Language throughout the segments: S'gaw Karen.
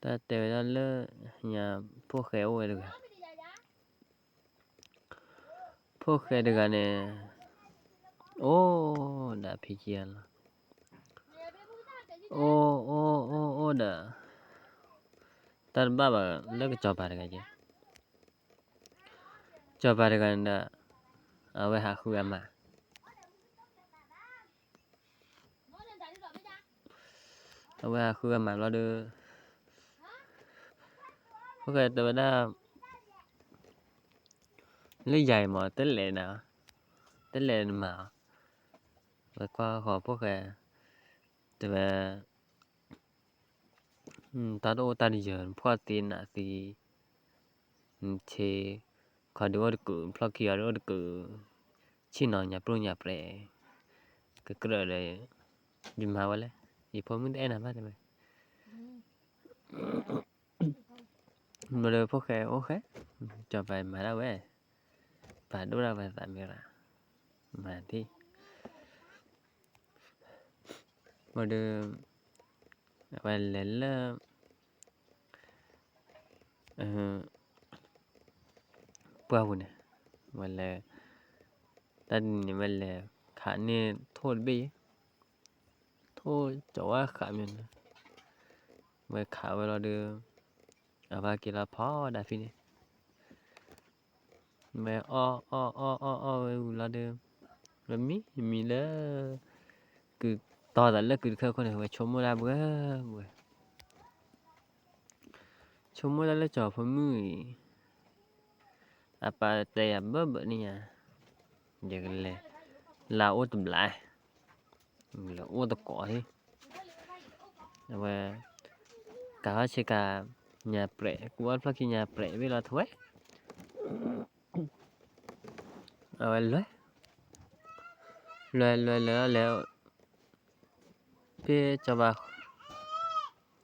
တၢ်တဲဝဲဒၣ်လၢ ညါ ဖိၣ်ဃဲအိၣ်ဝဲတဂၤ, ဖိၣ်ဃဲတဂၤန့ၣ် အိၣ်ဒီးဖံခံဂၤလီၤ. အိၣ်အိၣ်အိၣ်အိၣ်ဒီး တၢ်တဘၣ်ဘၣ်လၢကစီၤပၤတဂၤက့ၤ, စီၤပၤတဂၤန့ၣ်ဒီး အဝဲဟးဃုအမါ အဝဲဟးဃုအမါဘျီဒီး ဖိၣ်ဃဲတဲဝဲဒၣ် လၢယၤအံၤမး တလဲၤနၤ, တလဲၤနမၤအီၤ, ဝဲကွၢ်ဃီၤဖိၣ်ဃဲ တဲဝဲ တၢ်တအိၣ်တၢ်တယၢၤ နဖှီၣ်သံနးသံ နဆ့ ခီၣ်ဒုးအိၣ်တကုာ် ဖျီၣ်ခံဂၤဒုးအိၣ်တကုာ် ဆ့ၣ်နီၤညါပြိၣ်ညါပြဲး ကကြၢးဒီး ယမၤဝဲလဲၣ် ယဖိမုၣ်တအဲၣ်နၤဘၣ်တဲဝဲ မ့ၢ်ဒီးဖိၣ်ဃဲအိၣ်ဃဲ စီၤပၤမၤဒၣ်ဝဲ ပာ်ဒိၣ်ဒၣ်ဝဲသးမ့ၢ်ရၣ် မၤထံၣ် မ့ၢ်ဒီး အဝဲလဲၤလၢ ပှၢ်ပူၤန့ၣ် ဝဲလဲၤ တၢ်တနံၤန့ၣ် ဝဲလဲၤခးန့ၢ်ထိၣ်တဘ့ၣ်အံၤ ထိၣ်ကၠီၤဝါဃးမ့ၢ်န့ၣ် ဝဲခးဝဲလီၤဒီး အဝဲက့ၤလီၤဖီဒၣ်ဖဲန့ၣ် ဝဲအီၣ်အီၣ်အီၣ်အီၣ်အီၣ်ဝဲဝံၤလီၤဒီး ဝဲမံမံလၢ ကုၢ်တီၤသးလၢကုၢ်တခၢၣ်ခိၣ်န့ၣ် ဝဲဆိကမိၣ်ဒၣ်ဘှဲဘှဲ ဆိကမိၣ်ဒၣ်လၢစီၤဖိမုၣ်အံၤ အပၢ်တဲယၤဘၢဘၢန့ၣ်ညါ ယကလဲၤ လၢအိၣ်တဘျီ လဲၤအိၣ်သကိးဟ့ၣ် အဝဲ ကၤဟီၣ်ဆ့ကၤ ညါပြဲး ကူအီၣ်ဖျီၣ်ခံညါပြဲးဘ့ၣ်လီၤထဝဲ အဝဲလဲၤ လဲၤလဲၤလဲၤလဲၤ ဖဲစီၤပၤ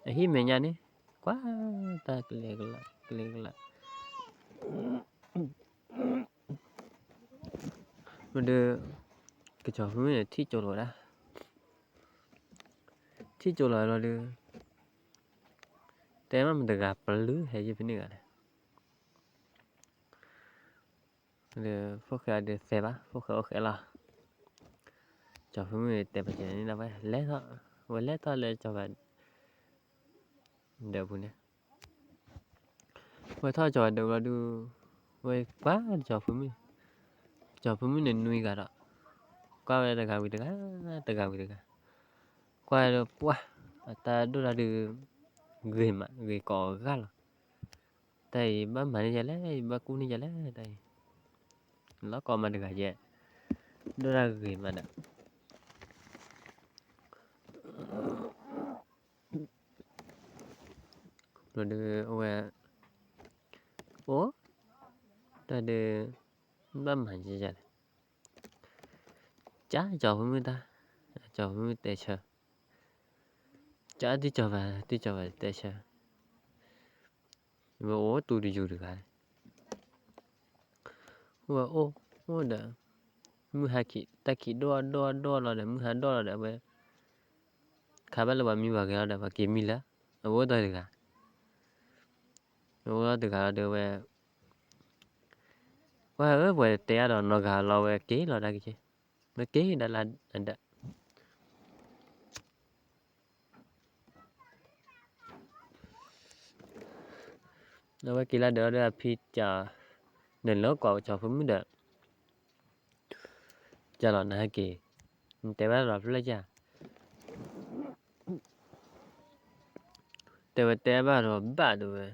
အဟံၣ်မဲာ်ညါန့ၣ် ကွၢ်တၢ်ကလဲၤကလး ကလဲၤကလး ဒီး ကစီၤဖိမုၣ်န့ၣ် ထံၣ်ကၠိလီၤဝဲဒၣ် ထံၣ်ကၠိလီၤဝဲလီၤဒီး တဲမ့ၢ်မတၤတဂၤပျုၤဟဲယ့ၢ်ဖဲန့ၣ်ဂၤလဲၣ် ဒီးဖိၣ်ဃဲအီၤဒီးသဲဘၣ် ဖိၣ်ဃဲအိၣ်ဃဲလီၤ ကစီၤဖိမုၣ်တဲပကဲန့ၣ်လီၤဝဲ လဲၤထီၣ် ဝဲလဲၤထီၣ်လၢကစီၤပၤ ဒၢးပူၤန့ၣ် ဝဲထီၣ်ကစီၤပၤဒၢးပူၤလီၤဒုး ဝဲကွၢ်ကစီၤဖိမုၣ် ကစီၤဖိမုၣ်န့ၣ်နွံဂၤဒီး ကွၢ်ဝဲတဂၤဝံၤတဂၤ တဂၤဝံၤတဂၤ ကွၢ်ဒီးပှၢ် အတၢ်ဒိၣ်တၢ်ဒုး ဂ့ၤမး ဂ့ၤကိးဂၤလီၤ တၢ်အံၤဘၣ်မၤန့ၢ်ယၤလဲၣ် ယဘၣ်ကူၣ်န့ၢ်ယၤလဲၣ် တၢ်အံၤ လီၤကိးမးတဂၤယဲၢ် ဒိၣ်တၢ်ဂ့ၤမးဒီး ဘျီဒီးအဝဲ အိၣ် တၢ်ဒီး ဘၣ်မၤယဲယဲလဲၣ် ကၠီဖိမုၣ်တၢ် ကၠီဖိမုၣ်တဲဆၢ ကၠီတံၢ်ကၠီဘၣ် တံၢ်ကၠီဘၣ်တဲဆၢ ဝဲအိၣ်တူၢ်တယူၤတဂၤ ဝဲအိၣ်အိၣ်ဒီး မုၢ်ဟါခံး တၢ်ခံးဒိၣ်ဒိၣ်ဒိၣ်လီၤဒီး မုၢ်ဟါဒိၣ်လီၤဒီး အဝဲ ခါဘၣ်လၢပှၤမံပှၤဂဲၤလီၤဒီး ပှၤက့ၤမံလၢ အဝဲအိၣ်တဂၤ အဝဲအိၣ်တဂၤလီၤဒီးဝဲ ကွၢ်ဧၢ ပှၤတဲအါဒီးနီၢ်ဂၤလီၤဝဲက့ၤလီၤဒၣ်က့ၤ ဝဲက့ၤဒၣ်လၢအဒၣ် အဝဲက့ၤလၢဒၢးဒီးအဖံတဲ နလၢကွၢ်ကစီၤဖိမုၣ်ဒီး ကလီၤနဟဲက့ၤ နတဲဘၣ်ဒီးဖျၢၣ်ကၢ် တဲဝဲတဲဘၣ်ဒီးဘၣ်ဒိဝဲ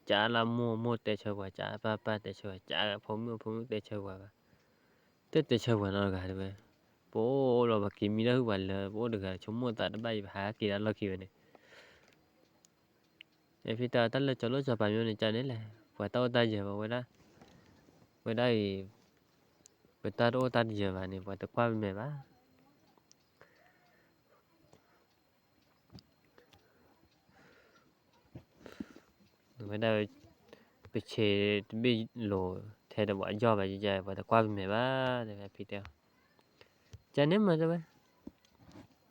ကလၢမိၢ်မိၢ်တဲဆၢကွၢ် ကပၢ်ပၢ်တဲဆၢကွၢ် ကဖိမုၣ်ဖိမုၣ်တဲဆၢကွၢ်ဘၣ် တတဲဆၢကွၢ်နီတဂၤတဲဝဲ ပအိၣ်လီၤပှၤက့ၤမံတၢ်ဟုၣ်ပှၤလၢ ပအိၣ်တဂၤဆိကမိၣ်သးတဘၣ်အံၤ ပဟးက့ၤတၢ်လီၢ်ခံဝဲန့ၣ် အဖံတဲတၢ်လၢစီၤလိၣ်စီၤပၤမ့ၢ်န့ၣ်ကန့ၣ်လဲၣ် ပှၤတၢ်အိၣ်တၢ်ယၢၤဘၣ်ဝဲဒၣ် ဝဲဒၣ်အံၤ ပတၢ်တအိၣ်တၢ်တယၢၤဘၣ်န့ၣ် ပှၤတကွၢ်ပမဲာ်ဘၣ် ဝဲဒၣ် ပဆ့းတဘ့ၣ်လိၤ ထဲတဘၣ်ယီၢ်ဘၣ်ယဲ ပှၤတကွၢ်ပမဲာ်ဘၣ် တဲဝဲဖံတဲအီၤ ကန့ၣ်မးတဲဝဲ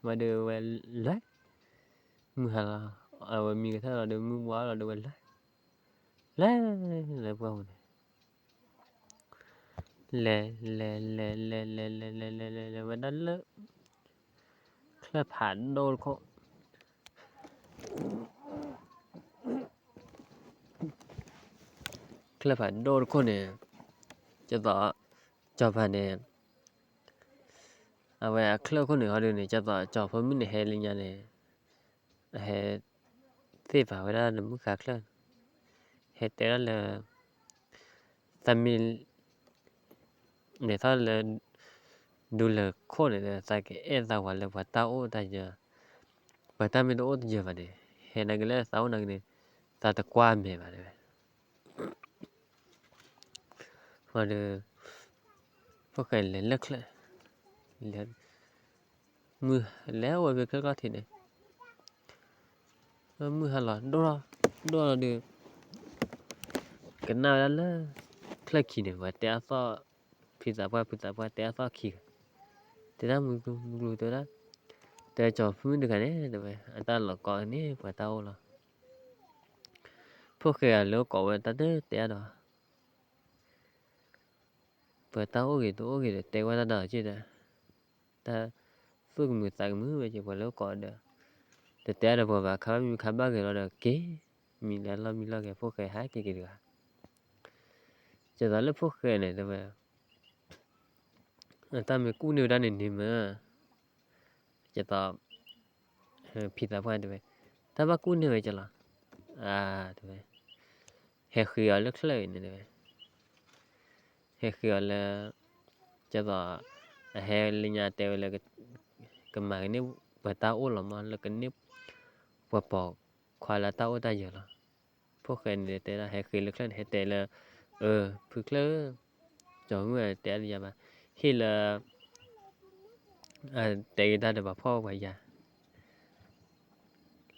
မ့ၢ်ဒီးဝဲလဲၤ မုၢ်ဟါလီၤ အဝဲမံကထၢၣ်လီၤဒီး မုၢ်ဝါလီၤဒီးဝဲလဲၤ, လဲၤ, လဲၤပှၢ်ပူၤန့ၣ်, လဲၤ, လဲၤ, လဲၤ, လဲၤ, လဲၤ, လဲၤ, လဲၤ, လဲၤ, လဲၤ, လဲၤ, လဲၤဝဲဒၣ်လၢ ချၢၣ်ဖးဒိၣ်တခိၣ် ချၢၣ်ဖးဒိၣ်တခိၣ်န့ၣ်, ကသိး, ကၠီၤပၤန့ၣ်, အဝဲအချၢၣ်ခိၣ်န့ၣ်ဟီဒုန့ၣ် ကသိးကၠီၤဖိမုၣ်န့ၣ်ဟဲလၢညါန့ၣ်, အဟဲသ့ၣ်ပာ်ဝဲဒၣ်နမုၢ်ဃါချၢၣ်, ဟဲတဲဒၣ်လၢ သးမ့ၢ် လဲၤထီၣ်လၢ ဒူလၢၢ်ခိၣ်န့ၣ်ဒီး သးကအဲၣ်သးဝၤလၢပှၤတၢ်အိၣ်တၢ်ယၢၤ, ပှၤတၢ်မ့ၢ်တအိၣ်တယၢၤဘၣ်န့ၣ်, ဟဲနာ်က့လၢသးအိၣ်နာ်က့န့ၣ်, သးတကွၢ်မဲာ်ဘၣ်တဲဝဲ. ဒီး ဖိၣ်ဃဲလဲၤလၢချၢၣ်, လဲၤ, မုၢ်လဲၤအိၣ်ဝဲဖဲချၢၣ်ကျီၢ်ထံးန့ၣ်, မုၢ်ဟါလီၤဒိၣ်လီၤ, ဒိၣ်လီၤဒီး ကနၣ်ဝဲဒၣ်လၢ ချၢၣ်ခံန့ၣ် ပှၤတဲအသီၣ်, ဖံသးပှၢ်ဖုသးပှၢ်တဲအသီၣ်ခံဂၤ, တဲဒၣ်မုၢ်ကျိၤမုၢ်ကျိၤတဲဝဲဒၣ်, တဲကၠီၤဖုတဂၤန့ၣ်တဲဝဲ အတၢ်လီၤကိးန့ၢ်ပှၤတၢ်အိၣ်လီၤ. ဖိၣ်ဃဲဂၤလၢကိးဝဲတၢ်တတဲအါဒီး ပှၤတၢ်အိၣ်ဂ့ၤတအိၣ်ဂ့ၤဒီး တဲဝဲတၢ်ဒီးက့ၢ်ဒီး, တၢ်သူၣ်ကမုာ်သးကမုာ်ဝဲက့ၢ် ပှၤလၢကိးဒီး, တတဲအါဒီးပှၤဘၣ် ခါဘၣ်မံခါဘၣ်ဂဲၤလီၤဒီးက့ၤ, မံၤလၢလီၢ်မံလီၢ်ဂဲၤ ဖိၣ်ဃဲဟဲက့ၤက့ၤတဂၤ, ကသိးလၢဖိၣ်ဃဲန့ၣ်တဲဝဲ အတၢ်မ့ၢ်ကူၣ်န့ၢ်ဝဲဒၣ်န့ၣ်န့ၣ်မ့ၢ်, ကသိး, ဖံသးပှၢ်တဲဝဲ, တၢ်ဘၣ်ကူၣ်န့ၢ်ဝဲကလီၤ, အါ, တဲဝဲ, ဟဲဃ့အီၤလၢချၢၣ်အံၤန့ၣ်တဲဝဲ, ဟဲဃ့အီၤလၢ, ကသိး, အဟဲလၢညါတဲဝဲလၢ, ကမၤကန့ၢ်ပှၤတၢ်အိၣ်လီၤမး လၢကန့ၢ်, ပှၤပိာ်ခွါလၢတၢ်အိၣ်တၢ်ယၢၤလီၤ. ဖိၣ်ဃဲန့ၣ်တဲဒၣ်ဟဲဃ့လၢချၢၣ်န့ၣ် ဟဲတဲလၢ, အၢ, ဖုချၢၣ်, ကၠီၤမုၣ်တဲအါလၢယၤဘၣ်, ဟ့ၣ်လၢ တဲက့ၤတၢ်ဒီးပှၤဖှီၣ်ပှၤယာ်,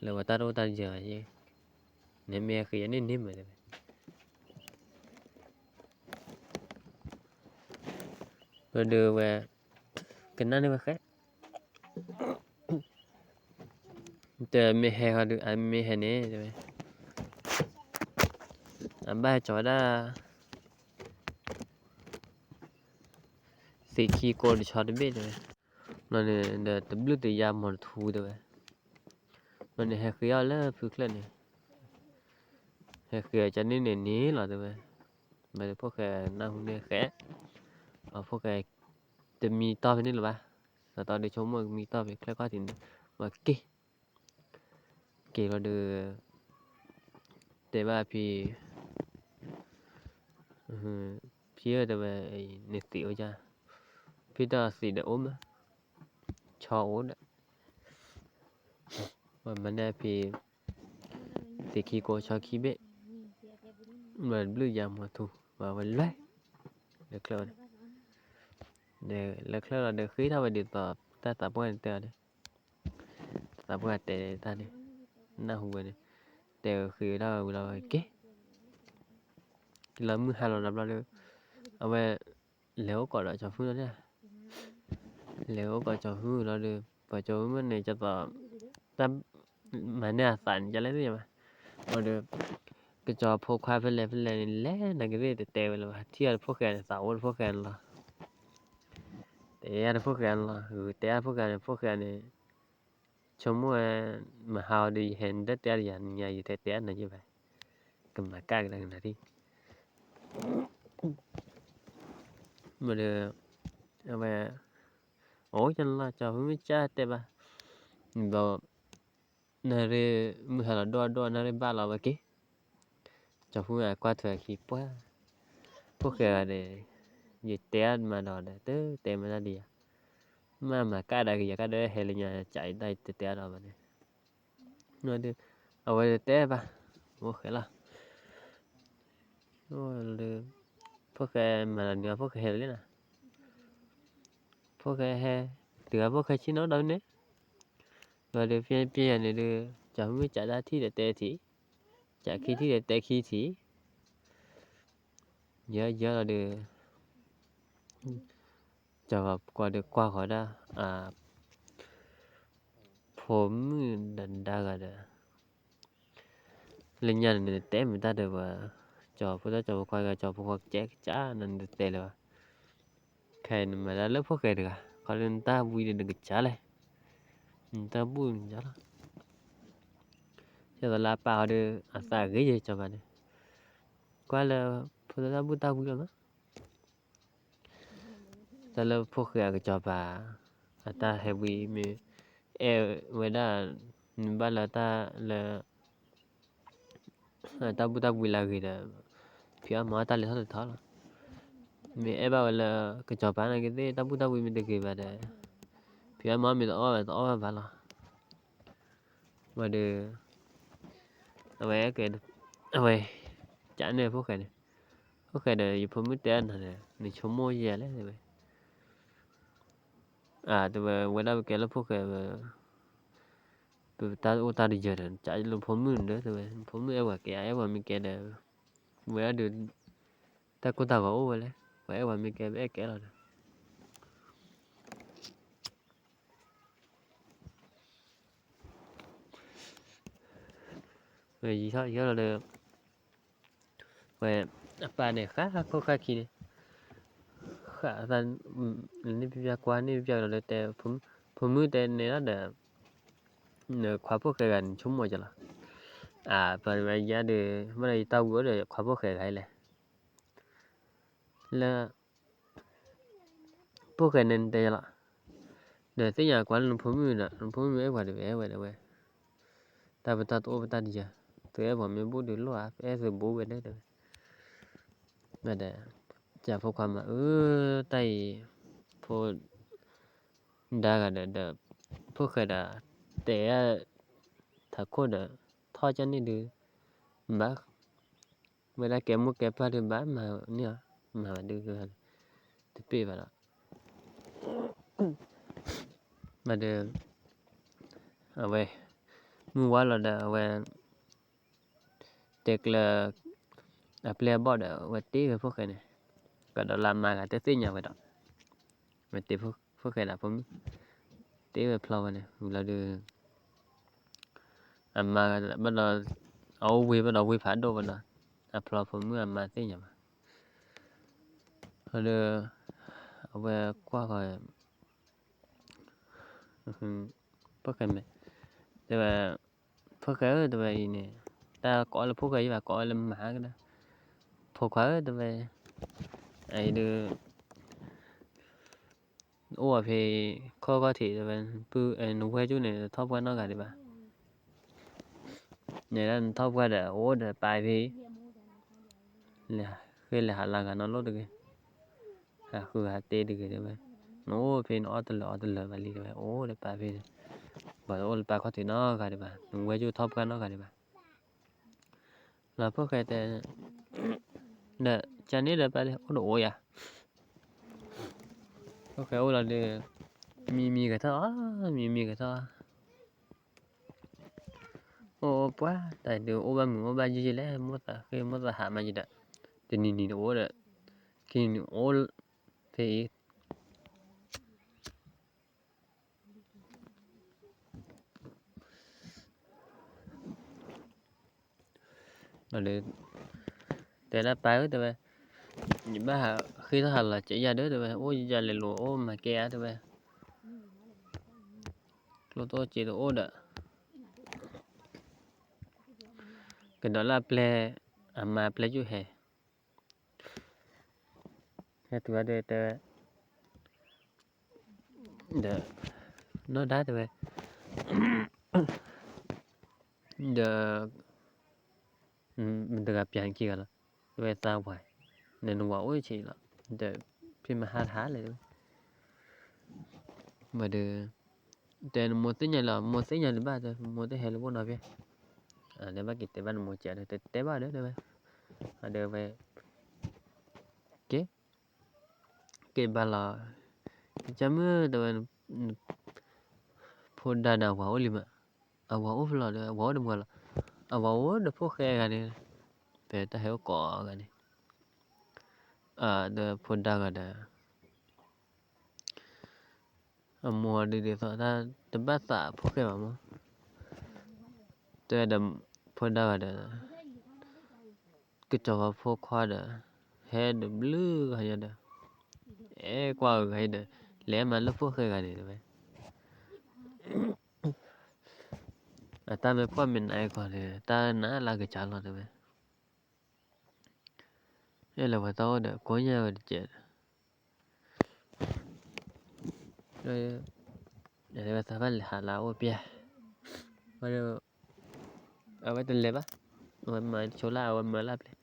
လၢပှၤတၢ်တအိၣ်တၢ်ယၢၤ, နမ့ၢ်ဟဲဃ့ယၤန့ၣ်န့ၢ်မးတဲဝဲ, ဒီးဝဲ, ကနၣ်န့ၢ်ဝဲဃဲ တမ့ၢ်ဟဲဃီဒီး အမ့ၢ်ဟဲန့ၣ်တဲဝဲ, အဘၣ်ဟဲကၠီၤဝဲဒၣ် သ့ၣ်ခံကိးတဆီတဘ့ၣ်တဲဝဲ, ဘျီန့ၣ်ဒီးတဘျုးတယါမီၤတထူတဲဝဲ, ဘျီန့ၣ်ဟဲဃ့အီၤလၢဖုချၢၣ်န့ၣ်, ဟဲဃ့အီၤကန့ၢ်န့ၣ်န့ၣ်လီၤတဲဝဲ, ဘျီဒီးဖိၣ်ဃဲနၢ်ဟူန့ၢ်ဃဲ, အဖိၣ်ဃဲ, တမံတီၢ်ဖဲန့ၣ်လၢၤဘၣ်, စးတီဒီးဆိကမိၣ်ကမံတီၢ်ဖဲချၢၣ်ခီၣ်ထံးန့ၣ်, မၤက့ၤ က့ၤလီၤဒီး, တဲဘၣ်ဖံ, ဖံဧၢတဲဝဲ, နသံးအိၣ်ယါ, ဖံတၢ်သံးဒီးအိၣ်မး, ဆီအိၣ်ဒီး, မၤန့ၢ်ဖံ, သ့ၣ်ခံကိးဆီခံဘ့ၣ်, ဘျုးယၤမီၤထူ, ဘၣ်ဝဲလဲၤ, လၢချၢၣ်န့ၣ်, ဒီးလၢချၢၣ်လီၤဒီးဃ့ထီၣ်ဝဲဒ်သိးတၢ်သးပှၢ်န့ၣ်တဲအီၤန့ၣ် သးပှၢ်တဲတၢ်န့ၣ်, နၢ်ဟူဝဲန့ၣ်, တဲဃ့ဝဲဒၣ်ဝဲဝံၤလီၤဝဲက့ၤ, လီၤမုၢ်ဟါလီၤဒီးဘျီဒီး, အဝဲ, လဲၤအိၣ်ကိးဒီးကၠီၤဖုလီၤန့ၣ်, လဲၤအိၣ်ကိးကၠီၤဖုလီၤဒီး ပှၤကၠီၤဖုမ့ၢ်န့ၣ်ကသိး, တၢ်, မၤန့ၢ်အသးန့ၣ် ကလဲၣ်သ့ၣ်ညါဘၣ်, အဒီး, ကကၠီၤဖိခွါဖဲလဲၣ်ဖဲလဲၣ်န့ၣ် လဲၤနာ်က့သ့ၣ်တတဲဝဲလၢၤဘၣ် ထံၣ်အီၤတဖိၣ်ဃဲန့ၣ် သးအိၣ်တဖိၣ်ဃဲန့ၣ်လီၤ, တဲအီၤတဖိၣ်ဃဲန့ၣ်လီၤ ဂုာ်တဲအီၤတဖိၣ်ဃဲန့ၣ် ဖိၣ်ဃဲန့ၣ်, ဆိကမိၣ်ဝဲ, မဟါအီၤဒီး ယဟဲနဒၢတဲအီၤဒီးယၤ နညါယတဲတဲအီၤနၤယဘၣ်, ကမၤကၣ်ကဒါကနၤထံၣ် မ့ၢ်ဒီး, အဝဲ, အိၣ်ကလီၤ ကၠီၤဖုမ့ၢ်ကၢ်တဲဘၣ်, ဒီး, နရ့, မုၢ်ဟါလီၤဒိၣ်ဒိၣ်နရ့ဘၣ်လီၤဝဲက့ၤ, ကၠီၤဖုမ့ၢ်ကွၢ်ထွဲခံပှၢ်, ဖိၣ်ဃဲဂၤဒီး, ယတဲအါမးဒီး တတဲမးတၢ်ဒ်ယၤ, မ့ၢ်မၤကၣ်ဒၣ်ကယၤကၣ်ဒီးဟဲလၢညါ ကၠးယတၢ်ယတတဲအါဒီးဘၣ်န့ၣ် အဝဲတဲဘၣ်, ဖိၣ်ဃဲလီၤ, ဖိၣ်ဃဲမၤလီၤနုၤ ဖိၣ်ဃဲဟဲလီၤလံနီၤ, ဖိၣ်ဃဲဟဲ, တုၤအဖိၣ်ဃဲဆ့ၣ်နီၤဒီးန့ၣ်, ဒီးဖဲဖဲယၤန့ၣ်ဒီး, ကၠီၤဖုမ့ၢ်ကၠးတၢ်ထံၣ်ဒီးတဲထံၣ်, ကၠးခံထံၣ်ဒီးတဲခံထံၣ်, ယဲယဲလီၤဒီး ကၠီၤပၤကွၢ်ဒီးကွၢ်ဃီၤဒၣ်, အ, ဖိမုၣ်ဒၣ်ဒါဂၤဒီး, လၢညါန့ၣ် နတဲမ့ၢ်တၢ်ဒီးပှၤ ကၠီၤဖိတၢ်ကၠီၤဖိခွါဂၤ ကၠီၤဖိခွါကဲကစၢ်နီၤ နတတဲလၢၤဘၣ်. ခဲအံၤနမၤတၢ်လၢဖိၣ်ဃဲတဂၤ ခီလၢနတၢ်ဝံၤဒီးနကစၢ်လဲၣ်, နတၢ်ဘူၣ်နကစၢ်လီၤ. ဒ်သိးလၢအပၢ်အီၤဒီး အသးဂ့ၤယဲၢ်ကၠီၤပၤန့ၣ်, ကွၢ်လၢ ဖိသၣ်တၢ်ဘူၣ်တၢ်ဝံလီၤမး တၢ်လၢဖိၣ်ဃဲအကစီၤပၤ အတၢ်ဟဲဝံမ့ၢ် အဲၣ်ဝဲဒၣ် နဘၣ်လၢတၢ်လၢ တၢ်ဘူၣ်တၢ်ဝံလၢအဂ့ၤဒီး ဖံးအီၣ်မၤအီၣ်တၢ်လဲၤထီၣ်လဲၤထီလီၤ. မ့ၢ်အဲၣ်ဘၣ်ဝဲလၢကစီၤပၤနာ်က့သ့ၣ် တၢ်ဘူၣ်တၢ်ဝံမ့ၢ်တဂ့ၤဘၣ်ဒီး ဖံးအီၣ်မၤအီၣ်မ့ၢ်တအီၣ်ဘၣ်တအီၣ်ဘၣ်ဘၣ်လီၤ. ဝံၤဒီး အဝဲ အဝဲ ကန့ၣ်ဖိၣ်ဃဲန့ၣ်, ဖိၣ်ဃဲဒီးယဖိမုၣ်တဲအနၤဒီး နဆိကမိၣ်ယဲလဲၣ်တဲဝဲ, တဲဝဲ ဝဲဒၣ်ပကဲလၢဖိၣ်ဃဲဝဲ ပတၢ်အိၣ်တၢ်တယၢၤဒီး ကးလၢဖိမုၣ်ဒီးတဲဝဲ ဖိမုၣ်အဲၣ်ပှၤကဲ အဲၣ်ပှၤမ့ၢ်ကဲဒီး ဝဲဒၣ်ဒီး တၢ်ကိၢ်တၢ်ဂီၤအိၣ်ဝဲလဲၣ်, ပှၤအဲၣ်ပှၤမ့ၢ်ကဲ ပအဲၣ်ကဲလီၤဒီး ဝဲယံာ်ထီၣ်ယံာ်ထီၣ်လီၤဒီး ဝဲ အပၢ်န့ၣ် ဃၣ်ခိၣ်ဃၣ်ခံန့ၣ် ဃၣ်သး န့ၣ်ပျၢ်ကွၢ်န့ၣ်ပျၢ်လီၤဒီးတဲ ဖိမုၣ်တဲန့ၣ်လီၤဒီး နခွါဖိၣ်ဃဲဂၤန့ၣ် ဆိကမိၣ်ကလီၤ. အပၢ်န့ၣ်ဝဲယါဒီး မ့ၢ်ဒီးယတၢ်ဝံၤအိၣ်ဒီးခွါဖိၣ်ဃဲဂၤအံၤလဲၣ် လၢ ဖိၣ်ဃဲန့ၣ်တဲလီၤ, ဒီးသ့ၣ်ညါကွၢ်လၢနဖိမုၣ်ဒီး နဖိမုၣ်အဲၣ်ပှၤဒီး ပအဲၣ်ဝဲဒၣ်ဝဲ, တၢ်ပတၢ်တအိၣ်ပတၢ်တယၢၤ, သုအဲၣ်ပှၤမ့ၢ်ဘူၣ်ဒီးလိၣ်ဧါ, ပအဲၣ်သုဘူးဝဲဒၣ်တဲဝဲ, ဒီး ကးဖိခွါမး အၢ တၢ်အံၤ ဖိ ဒါဂၤဒီး ဒီး ဖိၣ်ဃဲဒီး တဲ ထးခိၣ်ဒီး ထီၣ်ကၢန့ၣ်ဒုး ဘၣ် ဝဲဒၣ်ကဲမိၢ်ကဲပၢ်ဒုးဘၣ်မၤန့ၢ်အီၤ, မၤဘၣ်ဒုး တပ့ၢ်ဘၣ်ဒီး ဘၣ်ဒီး အဝဲ မုၢ်ဝါလီၤဒီး အဝဲ တဲကျၢၤ အပျဲၢ်အဘီၣ်ဒီး အဝဲတ့ဝဲဖိၣ်ဃဲန့ၣ်, ကဒီးလၢအမါဂၤတသ့ၣ်ညါဝဲဒီး ဝဲတ့ဖိၣ်ဃဲဒီးဖိမုၣ်, တ့ဝဲဖျီဝဲန့ၣ် ဝံၤလီၤဒုး အမါဘၣ်ဒီး အအိၣ်ဝ့ၢ်ဘၣ်ဒီးဝ့ၢ်ဖးဒိၣ်ဘၣ်ဒီး အဖျီဖိမုၣ်အမါသ့ၣ်ညါဘၣ်, ဒီး အဝဲကွၢ်ဃီ ဖိၣ်ဃဲမဲာ်, တဲဝဲ ဖိၣ်ဃဲဧၢ တဲဝဲအံၤန့ၣ်, တၢ်ကိးလၢဖိၣ်ဃဲယဘၣ်ကိးလၢမါကဒီး, ဖိခွါဧၢ တဲဝဲ, အအံၤဒုး အိၣ်ဝဲဖဲ ခီၣ်ခီၣ်ထံးတဲဝဲ, နဝဲၢ်ကၠိန့ၣ် နထီၣ်ပှၢ်နီတဂၤဒံးဘၣ်, န့ၣ်ဒၣ်နထီၣ်ပှၢ်ဒီး အိၣ်ဒီးပာ်ဖဲ ဃ့လဲၤဟးလၢဂၤနီတလိၣ်တဂ့ၤ, ဟးဃုဟးတ့တဂ့ၤတဲဝဲ, နအိၣ်ဖဲနအီၣ်တလၢာ်အီတလၢာ်ဘၣ်လံတဲဝဲ, အိၣ်ဒီးပာ်ဖဲန့ၣ်, ပှၤတအိၣ်လၢပာ်ခီၣ်ထံးနီတဂၤဒံးဘၣ်, နဝဲၢ်ကၠိထီၣ်ပှၢ်နီတဂၤဒံးဘၣ်, လီၤဖိၣ်ဃဲတဲ ဒီး ကန့ၣ်ဒီးပာ်လံ အိၣ်ဒီးအိၣ်ယၤ, ဖိၣ်ဃဲအိၣ်လီၤဒီး မံမံဂဲၤထီၣ်, မံမံဂဲၤထီၣ်, အိၣ်အိၣ်ပှၢ် တၢ်ဒုးအိၣ်ဘၣ်မုာ်အိၣ်ဘၣ်ယံာ်ယံာ်လဲၣ်, မိၢ်သးဃ့မိၢ်သးဟးမးယံာ်ဒီး, တနံၤနံၤတအိၣ်ဒီး, ခံနံၤအိၣ်ဖဲအံၤ ဒီး တဲဒၣ်ပၢ်ဧၢ တဲဝဲ, ယဘၣ်ဟးဃ့ထီၣ်ဟးလီၤကဲးယၤဒီး တဲဝဲ, အိၣ်ယၤလဲၤလိာ်အိၣ်မၤကဲဧါ တဲဝဲ, ကျိတအိၣ်စ့တအိၣ်ဒီး ကဒီးလၢအပျဲၢ်, အမါပျဲၢ်ကၠိၣ်ဟဲ, ဟဲတုၤဝဲဒီးတဲဝဲ, ဒီး နီၢ်ဒါတဲဝဲ, ဒီး မတၤဂၤပျဲနခံဂၤလီၤ, တဲဝဲသးဝၤ, နနဝၤအိၣ်ဆံးလီၤ, ဒီးဖံးမဟါတဟါလဲၣ်တဲဝဲ, ဘၣ်ဒီး တဲနမိၢ်သ့ၣ်ညါလီၤ, မိၢ်သ့ၣ်ညါလၢၤဘၣ်တဲ, မိၢ်တဟဲလၢၤဘၣ်နီတဘျီ, တဲဘၣ်က့ၤတဲဘၣ်နမိၢ်ကဲဒီး တဲတဲဘၣ်ဒီးတဲဝဲ, ဒီးဝဲ က့ၤ က့ၤဘၣ်လီၤ, ကစၢ်မုၣ်တဲဝဲ, ဖိဒါဒီးအဝၤအိၣ်လံမး, အဝၤအိၣ်ဖဲလဲၣ်ဒီး အဝၤအိၣ်ဒီးမုၢ်ဂၤလီၤ, အဝၤအိၣ်ဒီးဖိၣ်ဃဲဂၤန့ၣ်, ဖဲတၢ်ဟဲအိၣ်ကိးဂၤန့ၣ်, ဒီးဖိဒါဂၤဒီး အမိၢ်ဒ်သိးတၢ်တဘၣ်သးဖိၣ်ဃဲဘၣ်မး, တဲဒီး ဖိဒါဂၤဒီး ကစီၤပၤဖိခွါဒီး ဟဲဒီးဘျုးဂၤညါဒီး အဲၣ်ကွၢ်အဂၤအံၤဒီး လဲၤမၤလၢဖိၣ်ဃဲဂၤန့ၣ်တဲဝဲ, အတၢ်မ့ၢ်ပှၢ်မ့ၢ်နးအံၤကီၢ်န့ၣ် တၢ်နးလၢကစၢ်လီၤတဲဝဲ, အဲၣ်လၢပှၤတၢ်အိၣ်ဒီး ကိးညါဝဲတကဲးဒီး တဲဝဲသးဘၣ်လဲၤဟးလၢအအိၣ်ပျဲၢ်, အဝဲတလဲၤဘၣ်, အဝဲမၤဆိလၢအဝဲမၢလၢပျဲၢ်,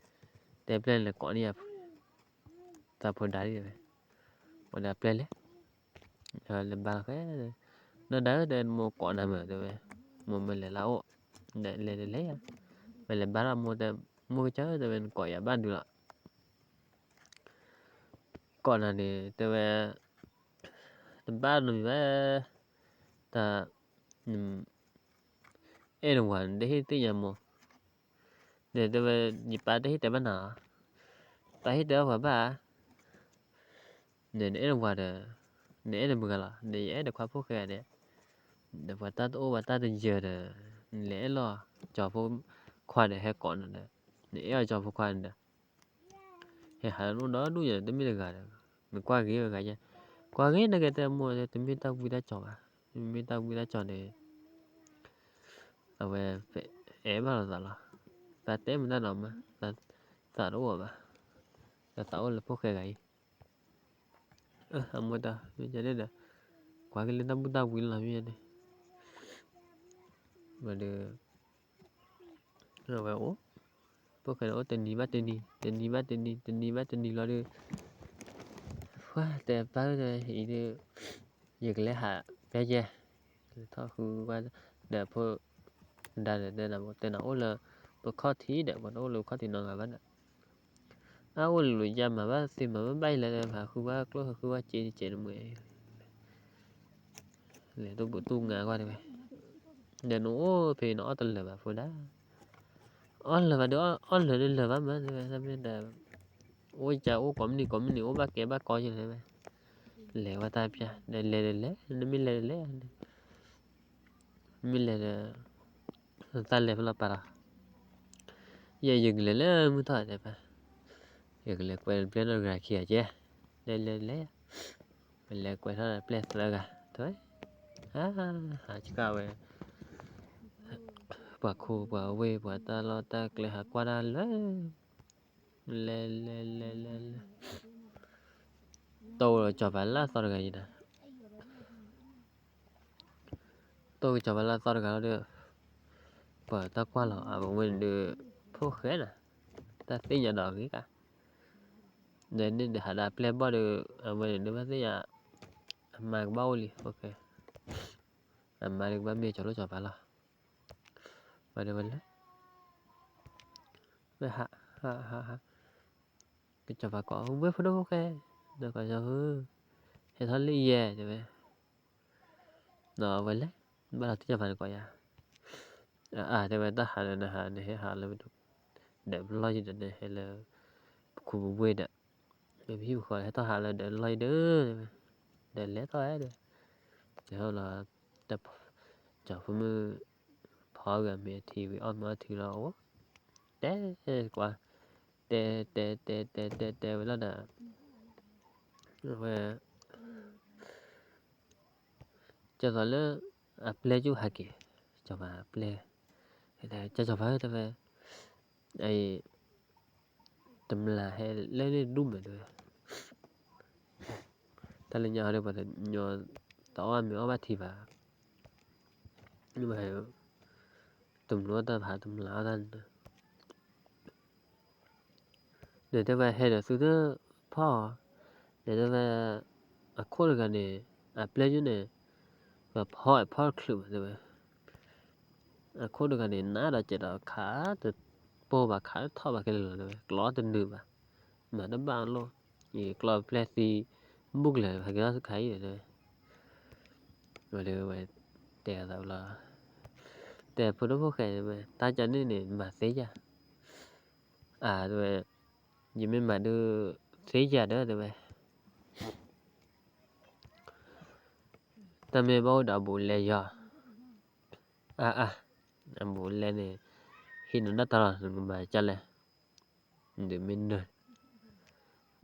တဲပျဲၢ်န့ၣ်ကိးန့ၢ်ယၤ, သးဖိဒါဒ်ဝဲ, ဝဲဒၣ်ပျဲၢ်လဲၤ, လဲၤဘါလီၤဃဲ, နီၢ်ဒါဧၢ တဲမိၢ်ကိးနၤမ့ၢ်တဲဝဲ, မိၢ်မ့ၢ်လဲၤလၢအအိၣ်, လဲၤတလဲၤယၤ, မ့ၢ်လဲၤဘါထီၣ်မိၢ်တဲ, မိၢ်ကစၢ်ဧၢ တဲဝဲနကိးယၤဘၣ်ဒုးလီၤ ကိးနၤန့ၣ် တဲဝဲ, တဘၣ်နီတမံၤဘၣ်, တၢ်, အဲၣ်နဝၤနတဟ့ၣ်သ့ၣ်ညါမိၢ်, န့ၣ်တဲဝဲ, ယပၢ်တဟ့ၣ်တဲဘၣ်နၤ, ပၢ်ဟ့ၣ်တဲဘၣ်ပှၤဘၣ်ဧါ, န့ၣ်နအဲၣ်နဝၤဒီး, နအဲၣ်နမုၢ်ဂၤလီၤ, နအဲၣ်နခွါဖိၣ်ဃဲဂၤန့ၣ်, ဒီးပှၤတၢ်တအိၣ်ပှၤတၢ်တယၢၤဒီး, နလဲၤအဲၣ်လီၤ, ကၠီဖိခွါဒီးဟဲကိးနၤဒီး, နအဲၣ်အီၤကၠီဖိခွါန့ၣ်ဒီး ဟဲဟးလၢနအိၣ်ဒီဒူၣ်ညါ တမ့ၢ်တဂၤဒီး, နကွၢ်ဂ့ၤဝဲဂၤယဲ, ကွၢ်ဂ့ၤနကတဲမိၢ် တမ့ၢ်တၢ်ဝံတၢ်ကၠီၤဘၣ်, မ့မ့ၢ်တၢ်ဝံတၢ်ကၠီၤန့ၣ်, အဝဲ, အဲၣ်ဘၣ်လိာ်သးလီၤ, သးတဲမတၤနီၤမး, သးတအိၣ်ဘၣ်, သးအိၣ်လၢဖိၣ်ဃဲဂၤအံၤ, အမိၢ်တၢ်မ့ၢ်န့ၣ်ဒီး, ကွၢ်က့ၤလၢတၢ်ဘူၣ်တၢ်ဝံလီၤမ့ၢ်န့ၣ် ဝဲဒီး, ဝဲအိၣ်, ဖိၣ်ဃဲန့ၣ်အိၣ်တနံၤဘၣ်တနံၤ တနံၤဘၣ်တနံၤ တနံၤဘၣ်တနံၤလီၤဒီး, ပှၢ်တဲပၢ်ဧၢ အံၤဒီး, ယကလဲၤဟးဖဲယဲ, လဲၤထီၣ်ဃုဝဲ, ဒီးဖိ, ဒါဒီးတဲနၤ တဲနၤအိၣ်လၢ, ပခီၣ်ထံးဒီး ပှၤတအိၣ်လၢပခီၣ်ထံးနီတဂၤဘၣ်ဒီး, အအိၣ်လၢယၤမၤဘၣ်သ့မၤဘၣ်ဘၣ်အံၤလဲၣ် ဟးဃုဝဲကျိၣ်ဟးဃုဝဲစ့တစဲးတမှဲၤ လဲၤတူၢ်ဘူးတူၢ်ငါကွၢ်တဲဝဲ, ဒီးနအိၣ်ဖဲနအီၣ်တလၢာ်ဘၣ်ဖိဒါ, အီၣ်လၢာ်ဘၣ်ဒီးအီၣ်လၢာ်ဒီးလၢာ်ဘၣ်မးတဲဝဲ တမ့ၢ်ဒီး, အိၣ်ကအိၣ်ကိးမုၢ်နံၤကိးမုၢ်နံၤ အိၣ်ဘၣ်ကဲဘၣ်ကီယဲၢ်တဲဝဲ, လဲၤဝဲတၢ်ပျၢ် ဒီးလဲၤဒီးလဲၤ နမ့ၢ်လဲၤဒီးလဲၤ မ့ၢ်လဲၤဒီး, တၢ်လဲၤဖဲလီၤပာ်လီၤ, ယဲယကလဲၤလၢမုၢ်ထီၣ်တဲပၢ်, ယကလဲၤကွဲပျဲၢ်နီတဂၤခံဂၤကဲ, လဲၤလဲၤလဲၤ, ပလဲၤကွဲထီၣ်ပျဲၢ်သၢဂၤ, တဲဝဲ, ဟး, ဟးဆှၣ်ဝဲ, ပှၤခိၣ်ပှၤဝ့ၢ်ပှၤတၢ်လီၢ်တၢ်ကျဲဟးကွၢ်တၢ်လၢ, လဲၤလဲၤလဲၤလဲၤလဲၤ, တိၢ်လီၤကၠီၤပၤလၢအသီတဂၤအံၤဒီး တိၢ်ကၠီၤပၤလၢအသီတဂၤလီၤဒီး, ပှၤတၢ်ကွၢ်လီၤအဝဲန့ၣ်ဒီး, ဖိၣ်ဃဲနီၤ, တၢ်သ့ၣ်ညါဒီးအဂ့ၤကါ, ဒီးန့ၣ်ဒီးဟးဒီးပျဲၢ်ဘီၣ်ဒီး, အဝဲန့ၣ်ဒီးဘၣ်သ့ၣ်ညါ, အမါကဘၣ်အိၣ်လံ, အမါဒီးကဘၣ်မ့ၢ်ကၠီၤလိၣ်ကၠီၤပၤလီၤ, ဝဲဒီးဝဲလဲၤ, ဝဲဟး, ဟးဟးဟး, ကၠီၤပၤကိးဝဲဖိဒိၣ်ဖိၣ်ဃဲ, ဒီးကိးဖိ, ဟဲထီၣ်လၢယဲတဲဝဲ ဒီးအဝဲလဲၤ, ဘၣ်လီၤတံၢ်ကၠီၤပၤန့ၣ်ကိးယၤ, အါတဲဝဲတၢ်ဟးဒီးနဟးန့ၣ်ဟဲဟးလၢ, ဒီးပလီၢ်ယံၤဒီးနဟဲလၢ, ပခူပဝ့ၢ်ဒီး, ပဟံၣ်ပဃီဟဲထီၣ်ဟးလၢဒီးလီၢ်ယံၤဒီး, ဒီးလဲၤထီၣ်ဝဲဒီး, တဲဟီလီၤ, ကၠီၤဖိမုၣ်, ဖီဂၤမ့ၢ်အထံဝံၤအီၣ်မ့ၢ်အီထံလီၤအိၣ်, တဲကွၢ်, တဲတဲတဲတဲတဲတဲဝဲလီၤဒီး, ဝဲ ကၠီၤပၤလၢ, အပျဲၢ်ကၠူၣ်ဟးက့ၤ, ကၠီၤပၤပျဲၢ်, ကၠီၤပၤတဲဝဲ, တမျၢ်ဟဲလၢန့ၣ်ဒူၣ်မးတဲဝဲ, တၢ်လၢညါဟီဒီးပှၤတညီ, တအီၣ်မ့ၢ်အီၣ်ဘၣ်ထံဘၣ်, တမျၢ်အီၣ်တၢ်ဖးတမျၢ်အီၣ်တၢ်န့ၣ် ဒီးတဲဝဲဟဲဒီးသုတဖီၣ်, ဒီးတဲဝဲ, အခိၣ်တဂၤန့ၣ်, အပျဲၢ်ယုၢ်န့ၣ်, ပဖီၣ်ဖီၣ်တချုးဘၣ်တဲဝဲ, အခိၣ်တဂၤန့ၣ် နးဒီးစဲးဒီးခးတပိၢ်ဘၣ် ခးထီၣ်ဘၣ်ခဲလၢာ်လီၤတဲဝဲ ကျီတနုာ်ဘၣ်, မၤတဘၣ်အလိၣ်, ယကျီပျဲၢ်သံ, ဘူၣ်ကလဲာ်ဟဲက့ၤထီၣ်စခါအံၤတဲဝဲ, ဝဲဒီးဝဲ, တဲအသးလီၤ တဲဖိဒိၣ်ဖိၣ်ဃဲတဲဝဲ တၢ်ကန့ၣ်န့ၣ် မၤသ့ယၤ, အါတဲဝဲ, ယမ့ၢ်မၤဒုး, သ့ယၤဒီးတဲဝဲ, တၢ်မ့ၢ်ဘၣ်အိၣ်ဒီးအဘူးအလဲယီၤ, အါအါ, အဘူးအလဲန့ၣ်, ဟံးနၤဒၣ်တၢ်လီၤ နကမၤကၢ်လဲၣ်, ဒုးမ့ၢ်နၢၤ,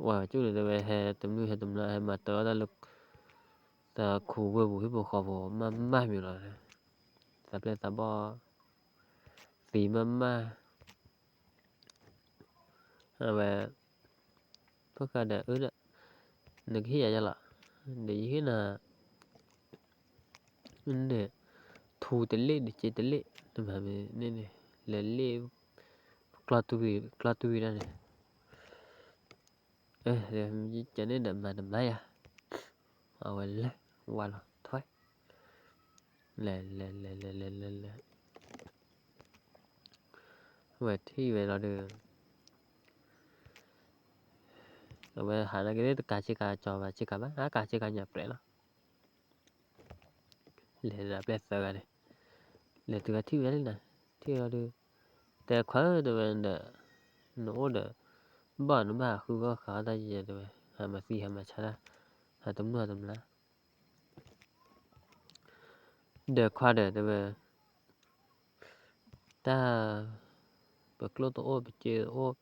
ဝဲကၠိၣ်န့ၣ်တဲဝဲ ဟဲတမုၢ်ဟဲတမျၢ် ဟဲမၤတၢ်အီၣ်တၢ်လၢ သးခူဝ့ၢ်ပူၤ ဟံၣ်ဖိဃီဖိ မးမးမံၤလီၤ, သးပျဲၢ်သးဘီၣ် သံမးမး, အဝဲ ဖိၣ်ဃဲဒီး အၢဒီး နကဟ့ၣ်ယၤယလီၤ, ဒီးယဟ့ၣ်နၤ န့ၣ် ထူတလ့ၣ် ဒီးစ့တလ့ၣ် နမၤမ့ၢ်န့ၣ်န့ၣ် လဲၤလ့ၣ် ကျီၢ်တူၢ်ဝံၤ ကျီၢ်တူၢ်ဝံၤဒၣ်န့ၣ်, ကန့ၣ်ဒီးမၤတမၤယၤ, အဝဲလဲၤ ဝါလီၤထွဲ, လဲၤ လဲၤ လဲၤ လဲၤ လဲၤ လဲၤ လဲၤ ဝဲထံၣ်ဝဲလီၤဒီး အဝဲဟးနာ်က့ၤတကးဆ့ကၤ ကၠီၤဘၣ်ဆ့ကၤဘၣ် အကးဆ့ကၤညါပြဲးလီၤ, လဲၤဒီးပျဲၢ်သၢဂၤန့ၣ်, လဲၤတုၤဂၤထံၣ်ဝဲလံနၤ, ထံၣ်ဝဲလီၤဒီး, တဲခွါဧၢ တဲဝဲဒီး, နအိၣ်ဒီး, ဘၣ်နဘၣ်ဟးဃုအီၣ်ဃုအီတၢ်ယဲတဲဝဲ, ဟးမၤသံဟးမၤဆါတၢ်, ဟးတမုၢ်ဟးတမျၢ် ဒီးခွါဒီးတဲဝဲ, တၢ်, ပကျိၣ်တအိၣ် ပစ့တအိၣ်,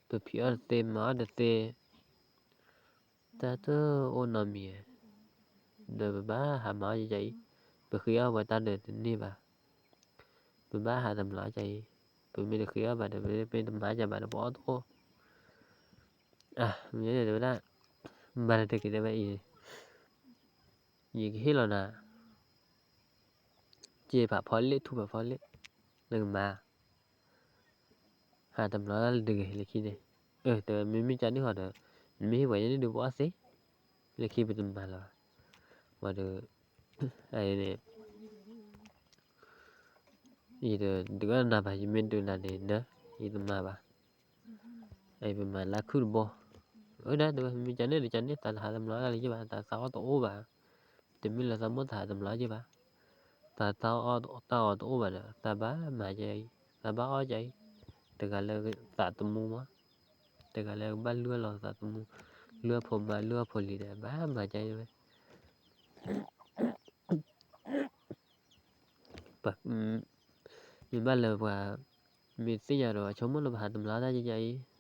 ပဖံးအီၣ်တသ့ မၤအီၣ်တသ့, တၢ်တအိၣ်နီတမံၤ, ဒီးပဘၣ်ဟးမၤအီၣ်ကကအံၤ, ပဃ့အီၣ်ပှၤတၢ်ဒီးတန့ၢ်ဘၣ်, ပဘၣ်ဟးတမျၢ်ကကအံၤ, ပမ့ၢ်တဃ့အီၣ်ဘၣ်ဒီး ပမ့ၢ်တမၤကဘၣ်ဒီးပအီၣ်တအိၣ်, မ့ၢ်တဲဝဲဒၣ်, မၤတက့ၤတဲဝဲအံၤ, ယကဟ့ၣ်လီၤနၤ စ့ဖးဖီလ့ၣ် ထူဖးဖီလ့ၣ်, နကမၤ, ဟးတမျၢ်တၢ်လၢတဂ့ၤလၢခံန့ၣ်, တဲဝဲမ့မ့ၢ်ကန့ၣ်ဟီဒီး, နမ့ၢ်ဟ့ၣ်ပှၤယဲန့ၣ်ဒုးပအီၣ်သ့, လၢခံပတမၤလၢၤဘၣ်, ဝံၤဒီး, အန့ၣ် ယတဒုးနၤဘၣ် ယမ့ၢ်ဒုးနၤန့ၣ်နၢ, ယတမၤဘၣ်, ပမၤလၢခုၣ်တဘီ, အၢဒၣ်တဲဝဲ မ့ၢ်ကန့ၣ်ဒီးကန့ၣ် သးတဟးတမျၢ်တၢ်လၢၤဘၣ် သးသးအီၣ်တအိၣ်ဘၣ်, တမ့ၢ်လၢသးမိၢ်သးဟးတမျၢ်က့ၤဘၣ်, သးတၢ်အီၣ်တအိၣ်ဘၣ်ဒီး သးဘၣ်မၤကအံၤ, သးဘၣ်အီၣ်ကအံၤ, တဂၤလၢသးသမူမး, တဂၤလၢကဘၣ်လုၢ်အီၣ်လီၤသးသမူ, လုၢ်အဖိမါ လုၢ်အဖိလံၤဒီး ဘၣ်မၤကအံၤဝဲ မ့ၢ်ဘၣ်လၢပှၤ, မ့ၢ်သ့ၣ်ညါဒီး ဆိကမိၣ်လၢပဟးတမျၢ်တၢ်ယဲယဲအံၤ,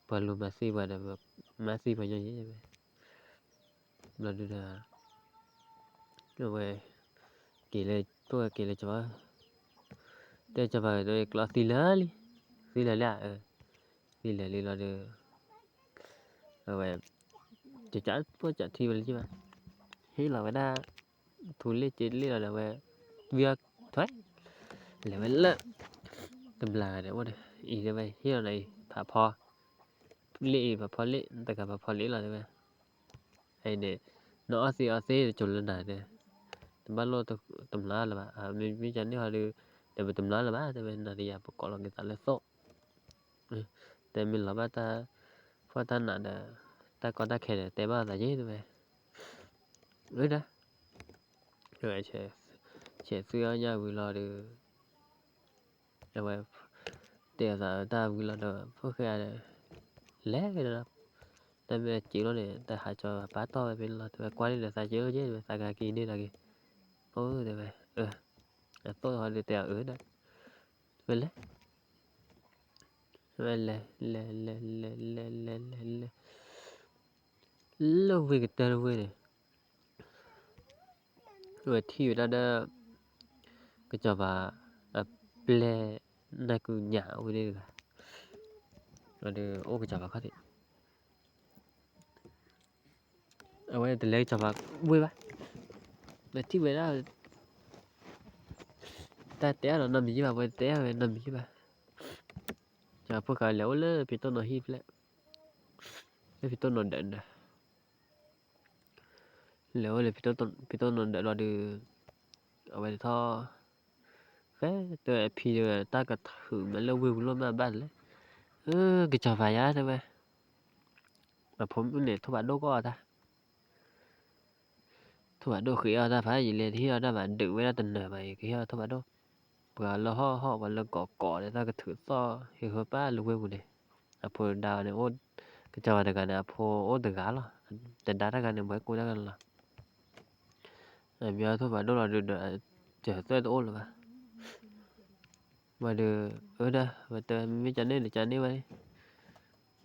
ပှၤလူၤမၤသံပှၤဒီး မၤသံပှၤညီယဲယဲဝဲ, ဘျီဒုဒီး, အဝဲ, က့ၤလၢ, ပက့ၤလၢကၠီၤ, တဲကၠီၤပၤဒီးကျီသံလၢာ်လံ, သံလၢာ်လံဧါ, သံလၢာ်လံလီၤဒီး, အဝဲ, ကကၠီၤပကၠီၤထံဝဲလၢက့ၤဘၣ်, ဟ့ၣ်လီၤဝဲဒၣ်, ထူလ့ၣ်စ့လ့ၣ်လီၤဒီးဝဲ, ဝံအီထွဲ, လဲၤဝဲလၢ, တဘျီဂၤဒီးအိၣ်ဒီး, အံၤတဲဝဲ ဟ့ၣ်လီၤနၤအံၤ ဖးဖီ, လ့ၣ်အံၤဖးဖီလ့ၣ် တဂၤဖးဖီလ့ၣ်လီၤတဲဝဲ, အံၤန့ၣ်, နအီၣ်သ့အီသ့တကၠိၤလၢနၤတဲ, တဘၣ်လိၣ်တမျၢ်လၢၤဘၣ်, မ့မ့ၢ်ကန့ၣ်ဟီဒီး, ဒီးပတမျၢ်လၢၤဘၣ်တဲဝဲ နၤဒီးယၤပကိးလီၤက့ၤသးလၢသိၣ် တဲမ့ၢ်လီၤဘၣ်တၢ်, ဖှီၣ်တၢ်နးဒီး, တၢ်ကီတၢ်ခဲဒီး တဲဘၣ်သးယ့ၢ်တဲဝဲ, ဝဲဒၣ်, ဆဲးသွံအီၣ်ညၣ်ဝံၤလီၤဒီး, အဝဲ, တဲအသးတၢ်ဝံၤလီၤဒီး ဖိၣ်ဃဲဒီး, လဲၤဒီး, တၢ်မ့ၢ်စံးလီၤန့ၣ် တၢ်ဟးကၠီၤပာ်တီၢ်ဝဲဖဲန့ၣ်လီၤ တဲဝဲကွၢ်န့ၣ်ဒီးသးက့ၤအိၣ်က့ၤ တဲဝဲသးကဟဲက့ၤန့ၢ်ဒီးက့ၤ, အိၣ်တဲဝဲ, အသိၣ်ဟီဒီးတဲအအၢဒီး, ဝဲလဲၤ ဝဲလဲၤ လဲၤ လဲၤ လဲၤ လဲၤ လဲၤ လဲၤ, လၢဝ့ၢ်ကတၢၢ်တဝ့ၢ်န့ၣ်, ဝဲထံၣ်ဝဲဒၣ်ဒီး, ကစီၤပၤ, အပျဲၢ်, နၢ်ကုညၣ်ဝဲန့ၣ်တဂၤ, ဒီးအိၣ်ကစီၤပၤခီၣ်ထံး အဝဲတလဲၤကစီၤပၤဝ့ၢ်ဘၣ်, ဒီးထံၣ်ဝဲဒၣ်, တၢ်တဲအါဒီးနီတမံၤယ့ၢ်ဘၣ် ဝဲတဲအါဝဲနီတမံၤယ့ၢ်ဘၣ်, ဖိၣ်ဃဲလဲၤအိၣ်လၢဖံးတိၢ်နီၤဟံၣ်ဖျဲၣ်, လၢဖံးတိၢ်နီၤဒၢးဒီး, လဲၤအိၣ်လၢဖံးတိၢ်နီၤဒၢးလီၤဒီး, အဝဲထီၣ်, ဃဲတဲအဖံဒီးတၢ်ကထုးမးလၢဝ့ၢ်ပူၤလီၤမးဘၣ်လဲၣ်, အၢ ကစီၤပၤယါတဲဝဲ, အဖိမုၣ်န့ၣ်ထိၣ်ဖးဒိၣ်ကအီၣ်တၢ် ထိၣ်ဖးဒိၣ်ဃ့အီၣ်တၢ်ဖးယံာ်လဲၣ် တဟ့ၣ်အီၣ်တၢ်ဘၣ် ဒုးဝဲဒၣ်တနၢၤဘၣ် ယကဟ့ၣ်အီၣ်ထိၣ်ဖးဒိၣ်, ပှၤလၢဟီၣ်ဟီၣ် ပှၤလၢကိးကိးဒီးတၢ်ကထုးသီၣ် ဟ့ၣ်ဃီပၢ်လၢဝ့ၢ်ပူၤန့ၣ်, အဖိဒါအီၤန့ၣ်, ကစီၤပၤတဂၤန့ၣ် အဖိအိၣ်တဂၤလီၤ, တဒါတဂၤန့ၣ် ပှၤကိးတၢ်ကလီၤ, မ့ၢ်အီၣ်ထိၣ်ဖးဒိၣ်လီၤဒုးဒီး, စၢၤသွဲၣ်တအိၣ်လၢၤဘၣ် ဝဲဒီး အဝဲဒၣ် ဝဲတဲ မ့မ့ၢ်ကန့ၣ်ဒီးကန့ၣ်ဝဲန့ၣ်,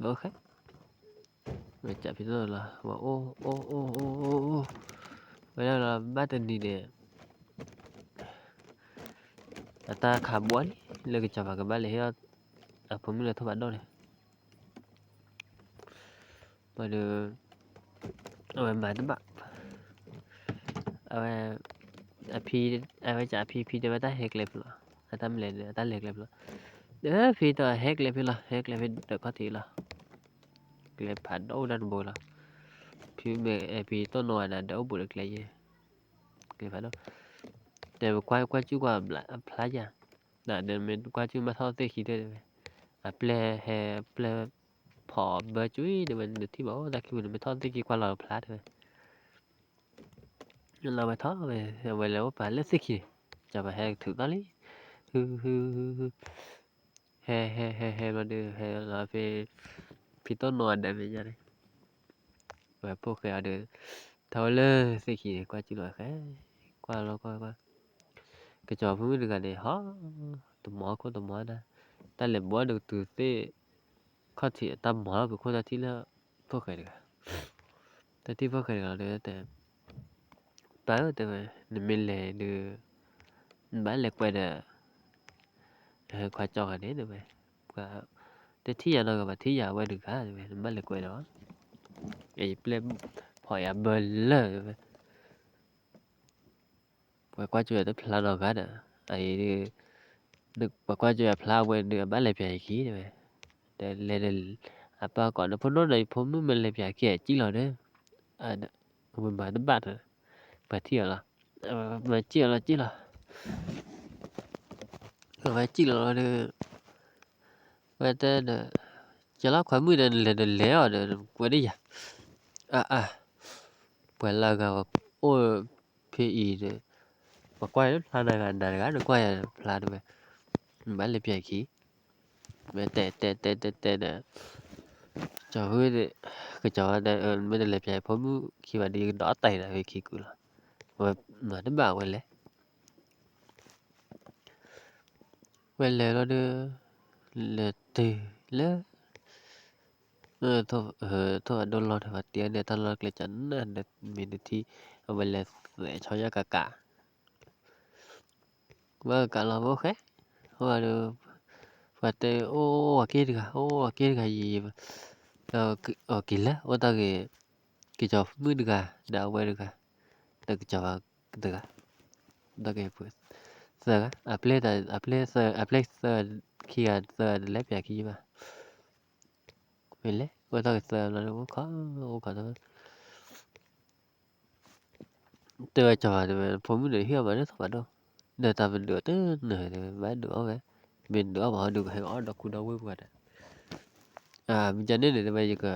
ဘၣ်အိၣ်ဃဲ, ဝဲကးဖံတိၢ်နီၢ်လီၤ ဝဲအိၣ်အိၣ်အိၣ်အိၣ်အိၣ်, ဝဲဒၣ်လီၤဘၣ်တနံၤန့ၣ် အတၢ်ခးဘှီလံ လၢကစီၤပၤကဘၣ်လဲၤဟ့ၣ်အီၤ အဖိမုၣ်လၢထိၣ်ဖးဒိၣ်န့ၣ် ဝဲဒီး အဝဲမၤတဘၣ်, အဝဲ အဖံ အဝဲကးအဖံ ဖံတဲဝဲတၢ်ဟဲကျဲဖဲလီၤ, အတၢ်မလဲၤဒီး အတၢ်လဲၤကျဲဖဲလီၤ, ဒီးဖံတဲဟဲကျဲဖဲလီၤ ဟဲကျဲဖဲဒီးခီၣ်ထံးလီၤ, ကျဲဖးဒိၣ်ဒၣ်တဘိလီၤ, ဖံမ့ၢ်အဲၣ်ဖံတိၢ်နီၢ်ဝဲဒၣ် ဒီးအိၣ်ဘူးဒီးကျဲယဲၢ်, ကျဲဖးဒိၣ်, တဲပကွၢ်ကွၢ်ကၠူၣ်ကွၢ်အဖျါယၤ, ဒီးမ့ၢ်ကွၢ်ကၠူၣ်မ့ၢ်ထီၣ်သ့ၣ်ခံတဲဝဲ, အပျဲၢ်ဟဲပျဲၢ် ဖီၣ်ဘၢကၠူၣ်အံၤတဲဝဲ နတထံၣ်ဘၣ်အိၣ်တၢ်ခံပူၤန့ၣ် မ့ၢ်ထီၣ်သ့ၣ်ခံကွၢ်လီၤဖျါတဲဝဲ, လီၤဝဲထီၣ်ဝဲ ဝဲလဲၤအိၣ်ပာ်လၢသ့ၣ်ခံန့ၣ်, ကစီၤပၤဟဲကထုးသီၣ်လံ, ဟုဟုဟုဟု ဟဲဟဲဟဲဟဲဘျီဒီး ဟဲလီၤဖဲ ဖံတိၢ်နီၢ်အဒၢးမဲာ်ညါန့ၣ်, ဝဲဖိၣ်ဃဲအီၤဒီး ထီၣ်ဝဲလၢသ့ၣ်ခံန့ၣ် ကွၢ်ကၠူၣ်လီၤဃဲ, ကွၢ်လီၤကွၢ်ကွၢ်, ကစီၤပၤဖိမုၣ်တဂၤန့ၣ် ဟီ တမီၤခိၣ်တမီၤနၢ်, တၢ်လဲၤဘှီဒီးကတုၤသ့ၣ် ခီၣ်ထံး တၢ်မီၤလီၤပူၤခိၣ်တၢ်ထံၣ်လၢ ဖိၣ်ဃဲတဂၤ, တၢ်ထံၣ်ဖိၣ်ဃဲတဂၤဒီးတဲ ပၢ်ဧၢ တဲဝဲ နမ့ၢ်လဲၤဒီး နဘၣ်လဲၤကွဲးဒီး ခွါကၠီဂၤန့ၣ် တဲဝဲ, တထံၣ်ယၤနီတဂၤဘၣ် ထံၣ်ယၤဝဲတဂၤ တဲဝဲ နဘၣ်လဲၤကွဲးဒီး ယပျဲၢ်ဖီၣ်ယၤဘၢလၢ တဲဝဲ ပှၤကွၢ်ကၠိယၤတဖျါနီတဂၤဒီး အအံၤ ပှၤကွၢ်ကၠိယၤဖျါဝဲဒီး အဘၣ်လဲၤပၠးယခံ တဲဝဲ, တဲလဲၤဒီး အပၢ်ကိးဒီး ဖိနီၣ်ဒီး ယဖိမုၣ်မ့ၢ်လဲၤပၠးခံ အစံၣ်လီၤဒီး ဝဲမၤတဘၣ်ဒီး ပှၤထံၣ်အီၤလီၤ, မၤစံၣ်အီၤလီၤ စံၣ်လီၤ, အဝဲစံၣ်လီၤလီၤဒီး ဝဲတဲဒီး ကဲလီၤခွါမုၣ်ဒီး နလဲၤဒီးလဲၤအီၤဒီး ကွဲးဒ်ယၤ, အါအါ ပှၤလၢအဂၤအိၣ်ဖဲအံၤဒီး ပှၤကွၢ်ယၤဖျါနၤဂၤနၤတဂၤ နကွၢ်ယၤဖျါတဲဝဲ, ဘၣ်လဲၤပၠးခံ, မ့ၢ်တဲတဲတဲတဲတဲဒီး ကၠီၤဝဲ ကၠီၤဝဲတဲ မ့ၢ်တလဲၤပၠးဖိမုၣ်ခံဘၣ်ဒီး ယကဒီးတၢ်အံၤဒီး ဝဲခံကူလီၤ, ဝဲမၤတဘၣ်ဝဲလဲၤ ဝဲလဲၤလီၤဒီး လဲၤတုၤလၢ ထိၣ်ဖးဒိၣ်လီၢ်ဒီး ပှၤတ့န့ၣ် တၢ်လီၢ်ကျဲကနၣ်ဒီး မ့ၢ်တထံၣ် အဝဲလဲၤသွဲးဆီညါကးကး ဝဲကးလီၤဝဲအိၣ်ဃဲ, အိၣ်ဒီး ပှၤတဲ အိၣ်ဝဲက့ၤတဂၤ အိၣ်ဝဲက့ၤတဂၤယံၤ အီၤက့ၤလၢ အိၣ်တၢ်ဂ့ၤ ကစီၤမုၣ်တဂၤ ဒီးအဝဲတဂၤ ဒီးကစီၤပၤတဂၤ တၢ်ဂ့ၤ သၢဂၤ အပျဲၢ် အပျဲၢ်သၢ အပျဲၢ်သၢ ခံဂၤသၢဂၤတလဲၤပၠးခံဘၣ်, မ့ၢ်လဲၤ အိၣ်တၢ်ဂ့ၤသၢဂၤလီၤ အိၣ်ခိး အိၣ်ခိး တဲဝဲကၠီၤတဲဝဲ ဖိမုၣ်န့ၣ်ဟ့ၣ်အီၣ်မးလၢထိၣ်ဖးဒိၣ်, ဒီးတၢ်ပဒုးအီၤတနၢၤတဲဝဲ ဘၣ်ဒုးအီၣ်ဝဲ, မ့ၢ်ဒုးအီၣ်ဘၣ်ဟီဒုးကဟဲအီၣ်ဒီးခူဒီးဝ့ၢ်ပှၤဒီး, မ့ၢ်ကန့ၣ်န့ၣ် တဲဝဲ ယက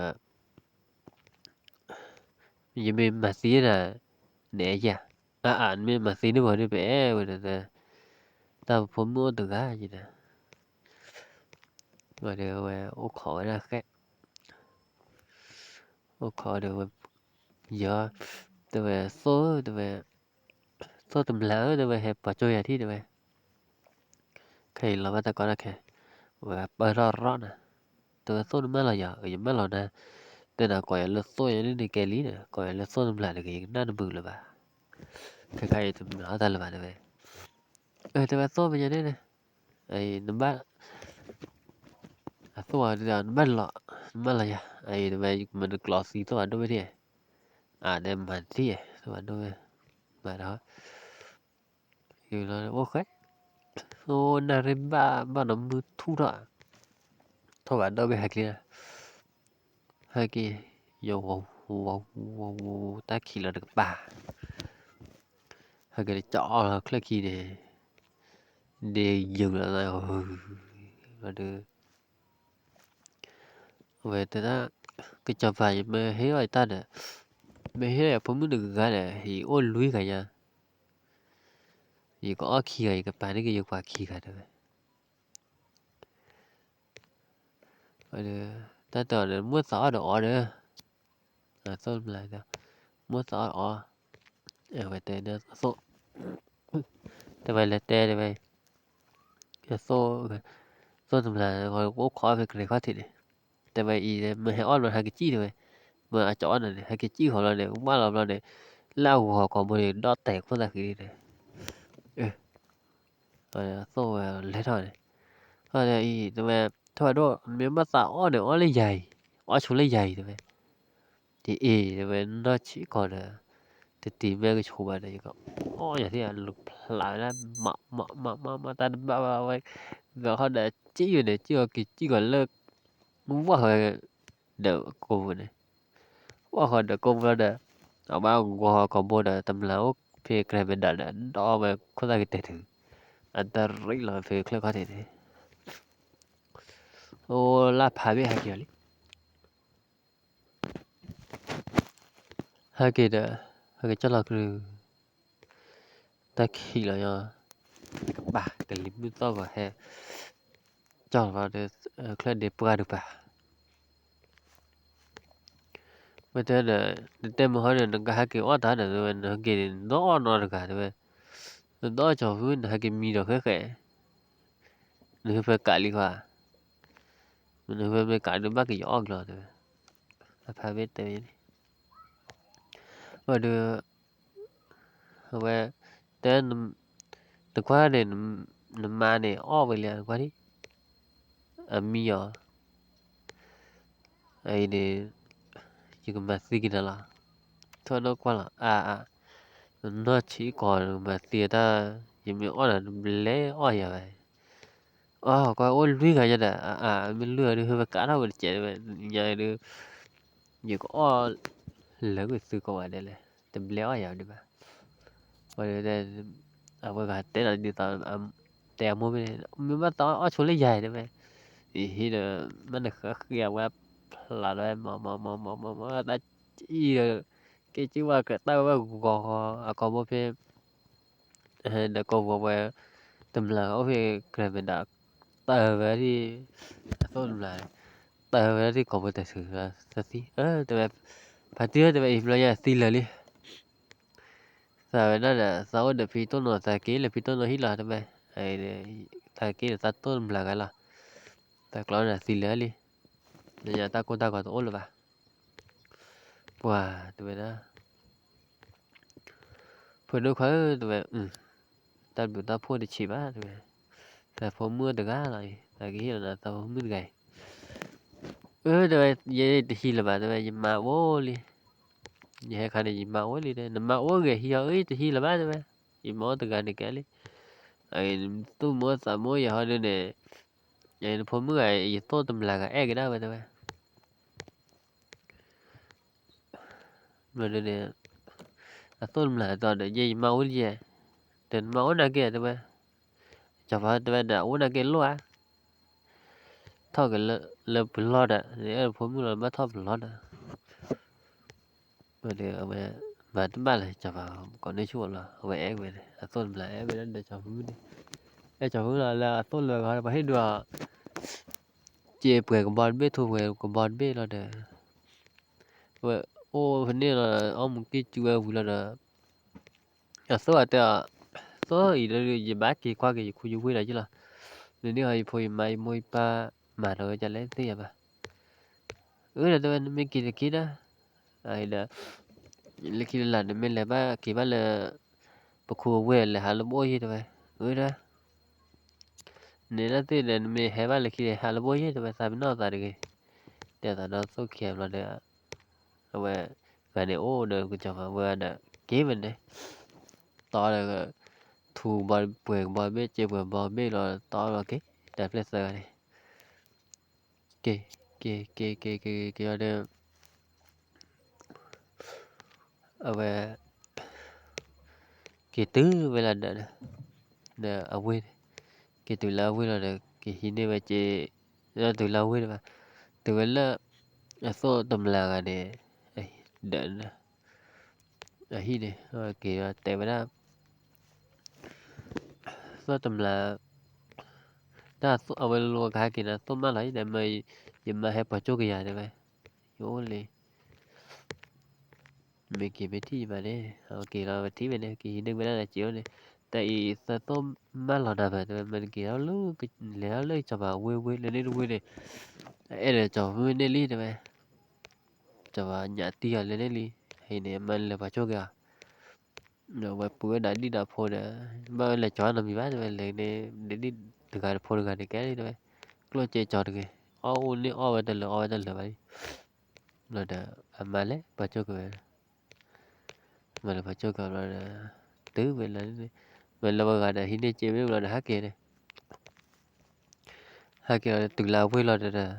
ယမ့ၢ်မၤသံဒၣ် နအဲၣ်ယၤ, အါအါ နမ့ၢ်မၤသံန့ၣ်ဘၣ်ဒီး ပအဲၣ်ဝဲဒီး, တၢ်ပဖိမုၣ်အိၣ်တဂၤယၤဒီး, ဝဲဒီးဝဲအိၣ်ခိးဝဲဒၣ်ဃဲ အိၣ်ခိးဒီးဝဲ ယီၤ တဲဝဲ သိၣ် တဲဝဲ သိၣ်တမျၢ်ဧၢ တဲဝဲ ဟဲပိာ်ကၠိယၤထံၣ် တဲဝဲ ခဲအံၤလီၤဘၣ်တၢ်ကီတၢ်ခဲ ဝဲပၢၢ်ထီၣ်ရီၣ်နၤ တဲဝဲ သိၣ်နမၢလီၤယၤ ယမၢလီၤနၤ တဲနၤ ကိးယၤလၢသိၣ်ယၤန့ၣ်န့ၣ်ကဲလံဒီး ကိးယၤလၢသိၣ်တမျၢ်တဂ့ၤ ယကနၣ်တမုာ်လၢၤဘၣ် ခဲခါအံၤတမျၢ်အီၣ်တၢ်လၢၤဘၣ် တဲဝဲ တဲဝဲ သိၣ်မ့ၢ်ယၤန့ၣ်န့ၣ် နဘၣ် အသိၣ်ဝဲ နဘၣ်လီၤ နဘၣ်လီၤယၤ အံၤ တဲဝဲ ယကမၤနကျိးသံသိၣ်ဝဲဒိၣ်ဝဲဒၣ် အါ တဲမၤတထံၣ် သိၣ်ဝဲဒိၣ်ဝဲ မၤဒီး အိၣ်ဃဲ အိၣ်နၣ်ရံၣ်ဘၣ် ဘၣ်နီၤမုၢ်ထူၣ်ထီၣ် ထိၣ်ဝဲဒိၣ်ဝဲဟဲက့ၤ ဟဲက့ၤ ယဝၤဝၤဝၤဝၤ တၢ်ခံးလီၤတကပၤ ဟဲက့ၤ တကၠီအီၣ်လီၤချၢၣ်ခံန့ၣ် ဒ်ယုာ်လီၤသး ဒီး အဝဲတဲဒၣ် ကစီၤပၤ ယမ့ၢ်ဟ့ၣ်အီၣ်ယတၢ်ဒီး မ့ၢ်ဟ့ၣ်အီၣ်ယဖိမုၣ်တဂၤဒီး ယအိၣ်လွံၢ်ဂၤညါ ယကအီၣ်ခံဂၤ ယကပာ်န့ၢ်က့ၤယပှၤခံဂၤတဲဝဲ တၢ်တဲအီၤဒီး မိၢ်သးအီၣ်ဒီးအီၤဒီး သိၣ်တမျၢ် မိၢ်သးအီၣ်ဒီးအီၤ အဝဲတဲဒၣ်သိၣ် တဲဝဲလဲၤတဲတဲဝဲ သိၣ်, သိၣ်တမျၢ် အိၣ်ခိးအီၣ်ဖဲကရဲခီၣ်ထံးန့ၣ်, တဲဝဲအံၤ မ့ၢ်ဟဲအီၣ်ဘျီ ဟဲက့ၤစံၣ်တဲဝဲ, မ့ၢ်အကၠီအီၣ်နၤန့ၣ် ဟဲက့ၤစံၣ်ဃီလီၤန့ၣ် ဝၢ်လီၤဘျီန့ၣ်, လၢအဂီၤကိာ်ဘိန့ၣ် ဒီၣ်တဲာ်ခိၣ်သၣ်ဃံန့ၣ်, သိၣ်ဝဲလဲၤထီၣ်န့ၣ်, အံၤတဲဝဲ, ထီၣ်ဝဲဒိၣ် နမ့ၢ်ဘၣ်သးအီၣ်န့ၣ် အီၣ်လၢယၤအံၤ, အီၣ်ဆိလၢယၤအံၤတဲဝဲ, ယအ့ၣ်တဲဝဲ နီၢ်ဆံးကီၢ်ဒီး, တတံၤမ့ၢ်ကဆိးဘၣ်ဒီး ယကအီၣ်ယၤသ့ၣ် လူၤဖျးဝဲဒၣ် မးမးမးမးမး တၢ်တဘၣ်ဘၣ်ဝဲ, ဂၤဃီဒီးစံၣ်ယိာ်န့ၣ် စံၣ်အီၤက့ၤစံၣ်ကီးလၢ, ဝၣ်ဃီ, ဒီးကိာ်ပူၤန့ၣ်, ဝၣ်ဃီဒီးကိာ်ပူၤလီၤဒီး, အဘၣ်ဂီၤဟီကိာ်ဘိဒီး တမျၢ်အိၣ်ဖဲကရဲမဲာ်ဒၣ်ဒီး ဒီးဝဲခိၣ်သၣ်ကတဲာ်တုၤ, အတရံးလီၤဖဲချၢၣ်ခီၣ်ထံးန့ၣ်, အိၣ်လၢဖးဘ့ၣ်ဟဲက့ၤအီၤလံ ဟဲက့ၤဒီး, ဟဲက့ၤကၠီၣ်လီၤကရု, တၢ်ခံးလီၤညီ, ကဘၣ်ကလံၤမုၢ်သီၣ်ဂီၤဟဲ, ကၠီၣ်လီၤဒီး, ချၢၣ်ဒ့ပှၢ်တပၤ, ဝဲတဲဒီး, နတဲမုၢ်ဟီဒီး နကဟဲက့ၤအီၣ်တၢ်ဒီး ဝဲနဟဲက့ၤန့ၣ် နတအီၣ်နီတဂၤတဲဝဲ, နတအီၣ်ကၠီၣ်ဖု နဟဲက့ၤမံဒီးဃဲဃဲ, နဟဲဖဲကးလံခွါ မ့ၢ်နဟဲဖဲမ့ၢ်ကးဒုးဘၣ်က့ၤယအီၣ်ကလီၤတဲဝဲ, အဖါဘ့ၣ်တဲဝဲန့ၣ်, ဝဲ, တဲ, နကွၢ်န့ၣ်, နမါန့ၣ်အီၣ်ဝဲလံနကွၢ်ဒံး, အမံအီၤ, အအံၤန့ၣ်, ယကမၤသံက့ၤနၤလီၤ, ထီၣ်နီၢ်ကွၢ်လီၤ အါအါ, နနီၢ်ဆံးကီၢ်နကမၤသံတၢ်, ယမ့ၢ်အီၣ်နၤနဘျဲအီၣ်ယၤဝဲ အကွၢ်အိၣ်လွံၢ်ဂၤယဲဒီး အမ့ၢ်လွံၢ်ဂၤဒုး ဟဲဝဲကးထီၣ်ဝဲတစဲးဝဲ, ညါဒုး, ယကအီၣ်, လၢာ်ကွံာ်သုကိးဂၤဒဲးလဲၣ်, တဘျဲအီၣ်ယၤဒံးဘၣ်, ဝဲ, အဝဲဂၤတဲလီၤဒ်သိး, တဲအမိၢ်မ့ၢ်, မ့ၢ်ဘၣ်သးအီၣ်ဆိလၢယၤတဲဝဲ, ယဟံးဒီး, မ့ၢ်နဃၣ်ဃံအဝဲဖျးလီၤဝဲ မးမးမးမးမးမး တၢ်, အံၤဒီး, က့ၤက့ၤဝဲကတၢ်ဝဲဂီၤဂီၤအကိာ်ဘိဖဲ ဒီးကိာ်ပူၤဝဲ, တမျၢ်အိၣ်ဖဲကရၢၢ်မဲာ်ဒီး, တၢၢ်ဝဲဒၣ်, အသိၣ်တမျၢ်, တၢၢ်ဝဲဒၣ်သ့ၣ်ကိာ်ပူၤတၢၢ်ထုးသံ, တဲဝဲ, ဖါတံၢ်တဲဝဲ အံၤဘျီယသံလၢာ်လံ, သးဝဲဒၣ်ဒီး သးအိၣ်ဒီးဖံတိၢ်နီၢ်သးက့ၤလၢဖံတိၢ်နီၢ်ဟံၣ်လီၤတဲဝဲ, သးက့ၤဒီးသးတိၢ်တမျၢ်ဂၤလီၤ, သးကျီဒီးသံလၢာ်လံ, နညါတၢ်ကိၢ်တၢ်ဂီၤတအိၣ်လၢၤဘၣ်, ပှၤတဲဝဲဒၣ် ဖိဒိၣ်ခွါဧၢ တဲဝဲ, တၢ်ဘျုးတၢ်ဖှိၣ်တဆံးဘၣ်တဲဝဲ, သးဖိမုၣ်တဂၤလီၤအံၤ သးကဟ့ၣ်လီၤနၤသးဖိမုၣ်တဂၤအံၤ, အၢ တဲဝဲ ယတဟံးလၢၤဘၣ်တဲဝဲ ယမါအိၣ်လံ, ယဟဲခါန့ၣ် ယမါအိၣ်လံတဲ နမါအိၣ်ဂ့ၤဟံးအီၤအၢ ယတဟံးလၢၤဘၣ်တဲဝဲ, ယမါအိၣ်တဂၤန့ၣ်ကဲလံ, သူၣ်မ့ၢ်သးမ့ၢ်ယၤဟီဒုန့ၣ်, နဖိမုၣ်ဂၤ ယသိၣ်တမျၢ်ဂၤအဲၣ်ကဒါဝဲတဲဝဲ မ့ၢ်ဒ်န့ၣ်, အသိၣ်တမျၢ်တီဒီး ယဲယမါအိၣ်လံယဲ, ဒီးနမါအိၣ်နာ်က့တဲဝဲ, စီၤပၤတဲဝဲဒီး အိၣ်နာ်က့လိၣ်ဧါ, ထီၣ်က့ၤလၢပလီၢ်ဒီး နအဲၣ်နဖိမုၣ်လီၤ ဘၣ်ထီၣ်ပလီၢ်ဒီး, အဝဲ, မၤတဘၣ်လၢၤ စီၤပၤကိးန့ၢ်ဆူၣ်အလီၤ အဝဲအဲၣ်ဝဲန့ၣ် အသိၣ်တမျၢ်အဲၣ်ဝဲဒၣ်ဒီးစီၤပၤမုၣ်န့ၣ်, အဲၣ်စီၤပၤမုၣ်လီၤလၢအသိၣ်လၢဂၤ ပှၤဟ့ၣ်ဒုးအီၤ စ့ပှဲၤကဘီတဘ့ၣ် ထူပှဲၤကဘီတဘ့ၣ်လီၤဒီး, ဝဲအိၣ်ဖဲန့ၣ်လီၤ အီၣ်မူးကံၢ်စူၤဝဲဝံၤလီၤဒီး, အသိၣ်အတဲအီၤ, သိၣ်အံၤဒီး ယဘၣ်က့ၤကွၢ်က့ၤယခူယဝ့ၢ်ဒီးယလီၤ, နန့ၢ်ဟီယဖိယမါယမိၢ်ယပၢ်မၤဒီးဝဲဒ်လဲၣ်သ့ၣ်ညါဘၣ်, အၢ ဒီးတဲဝဲ နမ့ၢ်က့ၤတက့ၢ်ဒီး, ဒီး, လၢခံလၢ်လၢ် နမ့ၢ်လဲၤဘၣ်က့ၤဘၣ်လၢ ပခူပဝ့ၢ်လဲၤဟးလၢပအိၣ်ယဲတဲဝဲ, အၢ ဒီး န့ၣ်ဒၣ်သ့ၣ်ဒီး နမ့ၢ်ဟဲဘၣ်လၢခံန့ၣ် ဟးလၢပအိၣ်ယဲတဲဝဲ သးပ့ၤနီၣ်သးတဂ့ၤ, တဲသးဒီးသိၣ်ခံဘျီဒီး, အဝဲ, ဂၤန့ၣ်အိၣ်ဒီးကစီၤပၤဝဲဒီး, က့ၤဝဲန့ၣ်, တီဒီး, ထူဘီပှဲၤကဘီဘ့ၣ် စ့ပှဲၤဘီဘ့ၣ်လီၤတီလီၤက့ၤ, တၢ်ဖျဲၣ်သၢဂၤန့ၣ် က့ၤ, က့ၤ, က့ၤ, က့ၤ, က့ၤ, က့ၤ, က့ၤဒီး, အဝဲ, က့ၤတုၤဝဲလၢဒီး, ဒီးအဝ့ၢ်, က့ၤတုၤလၢအဝ့ၢ်လီၤဒီး က့ၤဟံးန့ၢ်ဝဲက့ၤ, လၢတုၤလၢအဝ့ၢ်လၢၤဘၣ်, တုၤဝဲလၢ, အသိၣ်တမျၢ်ဂၤန့ၣ်, ဒီး အဟံၣ်န့ၣ်, က့ၤဒီးတဲဝဲဒၣ်, သိၣ်တမျၢ်, တၢ်အဝဲလိၤကဟဲက့ၤန့ၣ် သိၣ်မးလီၤအံၤဒီး မ့ၢ်, ယမါဟဲပိာ်ကၠိကယၤတဲဝဲ, ယအိၣ်လံ, မ့ၢ်က့ၤမ့ၢ်ထံၣ်ယမါန့ၣ် အက့ၤလီၤဝဲထံၣ်ဝဲန့ၣ် က့ၤဟံးန့ၢ်ဝဲဒၣ်ဒီးစ့အိၣ်န့ၣ်, တ တၢ်အံၤသၢသိၣ်မၢလီၤနၤဘၣ် တဲဝဲ မ့ၢ်တက့ၤထီၣ်လၢ လဲၤထီၣ်လၢကစီၤပၤဝ့ၢ်ဝ့ၢ် လၢန့ၣ်တဝ့ၢ်န့ၣ် အဲၣ်ဒိးကစီၤပၤမုၣ်န့ၢ်လံ တဲဝဲ, ကစီၤပၤညၣ်တံၢ်အီၤလၢန့ၣ်လံ, အံၤန့ၣ် မၢလၢပှၤဆိၣ်က့ၤအီၤ ဒီးဝဲပှ့ၤဝဲဒၣ်ဒံၣ်ဒီးဖိဒီး ဘၣ်ဝဲလဲၤကၠီၤနီတမံၤဘၣ် တဲဝဲ လဲၤန့ၣ် ဒ်တဂၤတဖိတဂၤန့ၣ်ကဲလံ တဲဝဲ, ကျိၣ်စ့ကၠီၤတဂ့ၤ, အီၣ်အိၣ်န့ၢ်အီၣ်ဝဲတလၢာ်အီၣ်ဝဲတလၢာ်ဘၣ်လံ, ဘျီဒီး အမါလဲၤပှၤဆိၣ်က့ၤဝဲ မ့ၢ်လၢပှၤဆိၣ်က့ၤဘျီဒီး တုၤဝဲလၢ မ့ၢ်လၢပှၤဂၤဒီးဟံးန့ၢ်စ့မ့ၢ်ဘျီဒီးဟဲက့ၤန့ၣ် ဟဲက့ၤလီၤတုၤလၢအဝ့ၢ်လီၤဒီး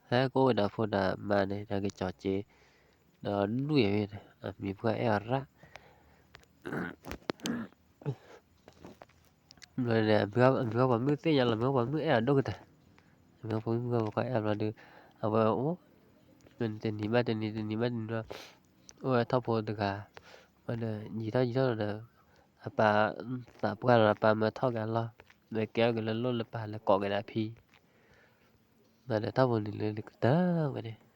ဟဲကအိၣ်ဝဲဒၣ်ဖိဒၣ်မါန့ၣ် ဒီးကစီၤစ့ ဒီးဒွံၣ်ဝဲ အမံၤပှၢ်အဲၣ်အီၤရၣ် ဘျီန့ၣ် အမံၤပှၢ်မုၣ်သ့ၣ်ညါလီၤ မံၤပှၢ်မုၣ်အဲၣ်အီၤဒိၣ်ကတၢၢ်, မံၤပှၢ်မုၣ်ပှၢ်အဲၣ်အီၤဘျီဒီး အဝဲအိၣ် တနံၤဘၣ်တနံၤ တနံၤဘၣ်တနံၤ အိၣ်ဝဲထီၣ်ဖိတဂၤ ဒီးယံာ်ထီၣ်ယံာ်ထီၣ်ဒီး အပၢ်သးပှၢ်လီၤ အပၢ်မၢထီၣ်က့ၤအလီၢ် လဲၤကဲထီၣ်က့ၤလၢလိၣ်လၢပၢ်လဲၤကိးက့ၤဒၣ်ဖံ ဘျီဒီးထီၣ်ဖိန့ၣ်လၢကတၢၢ်ဝဲန့ၣ်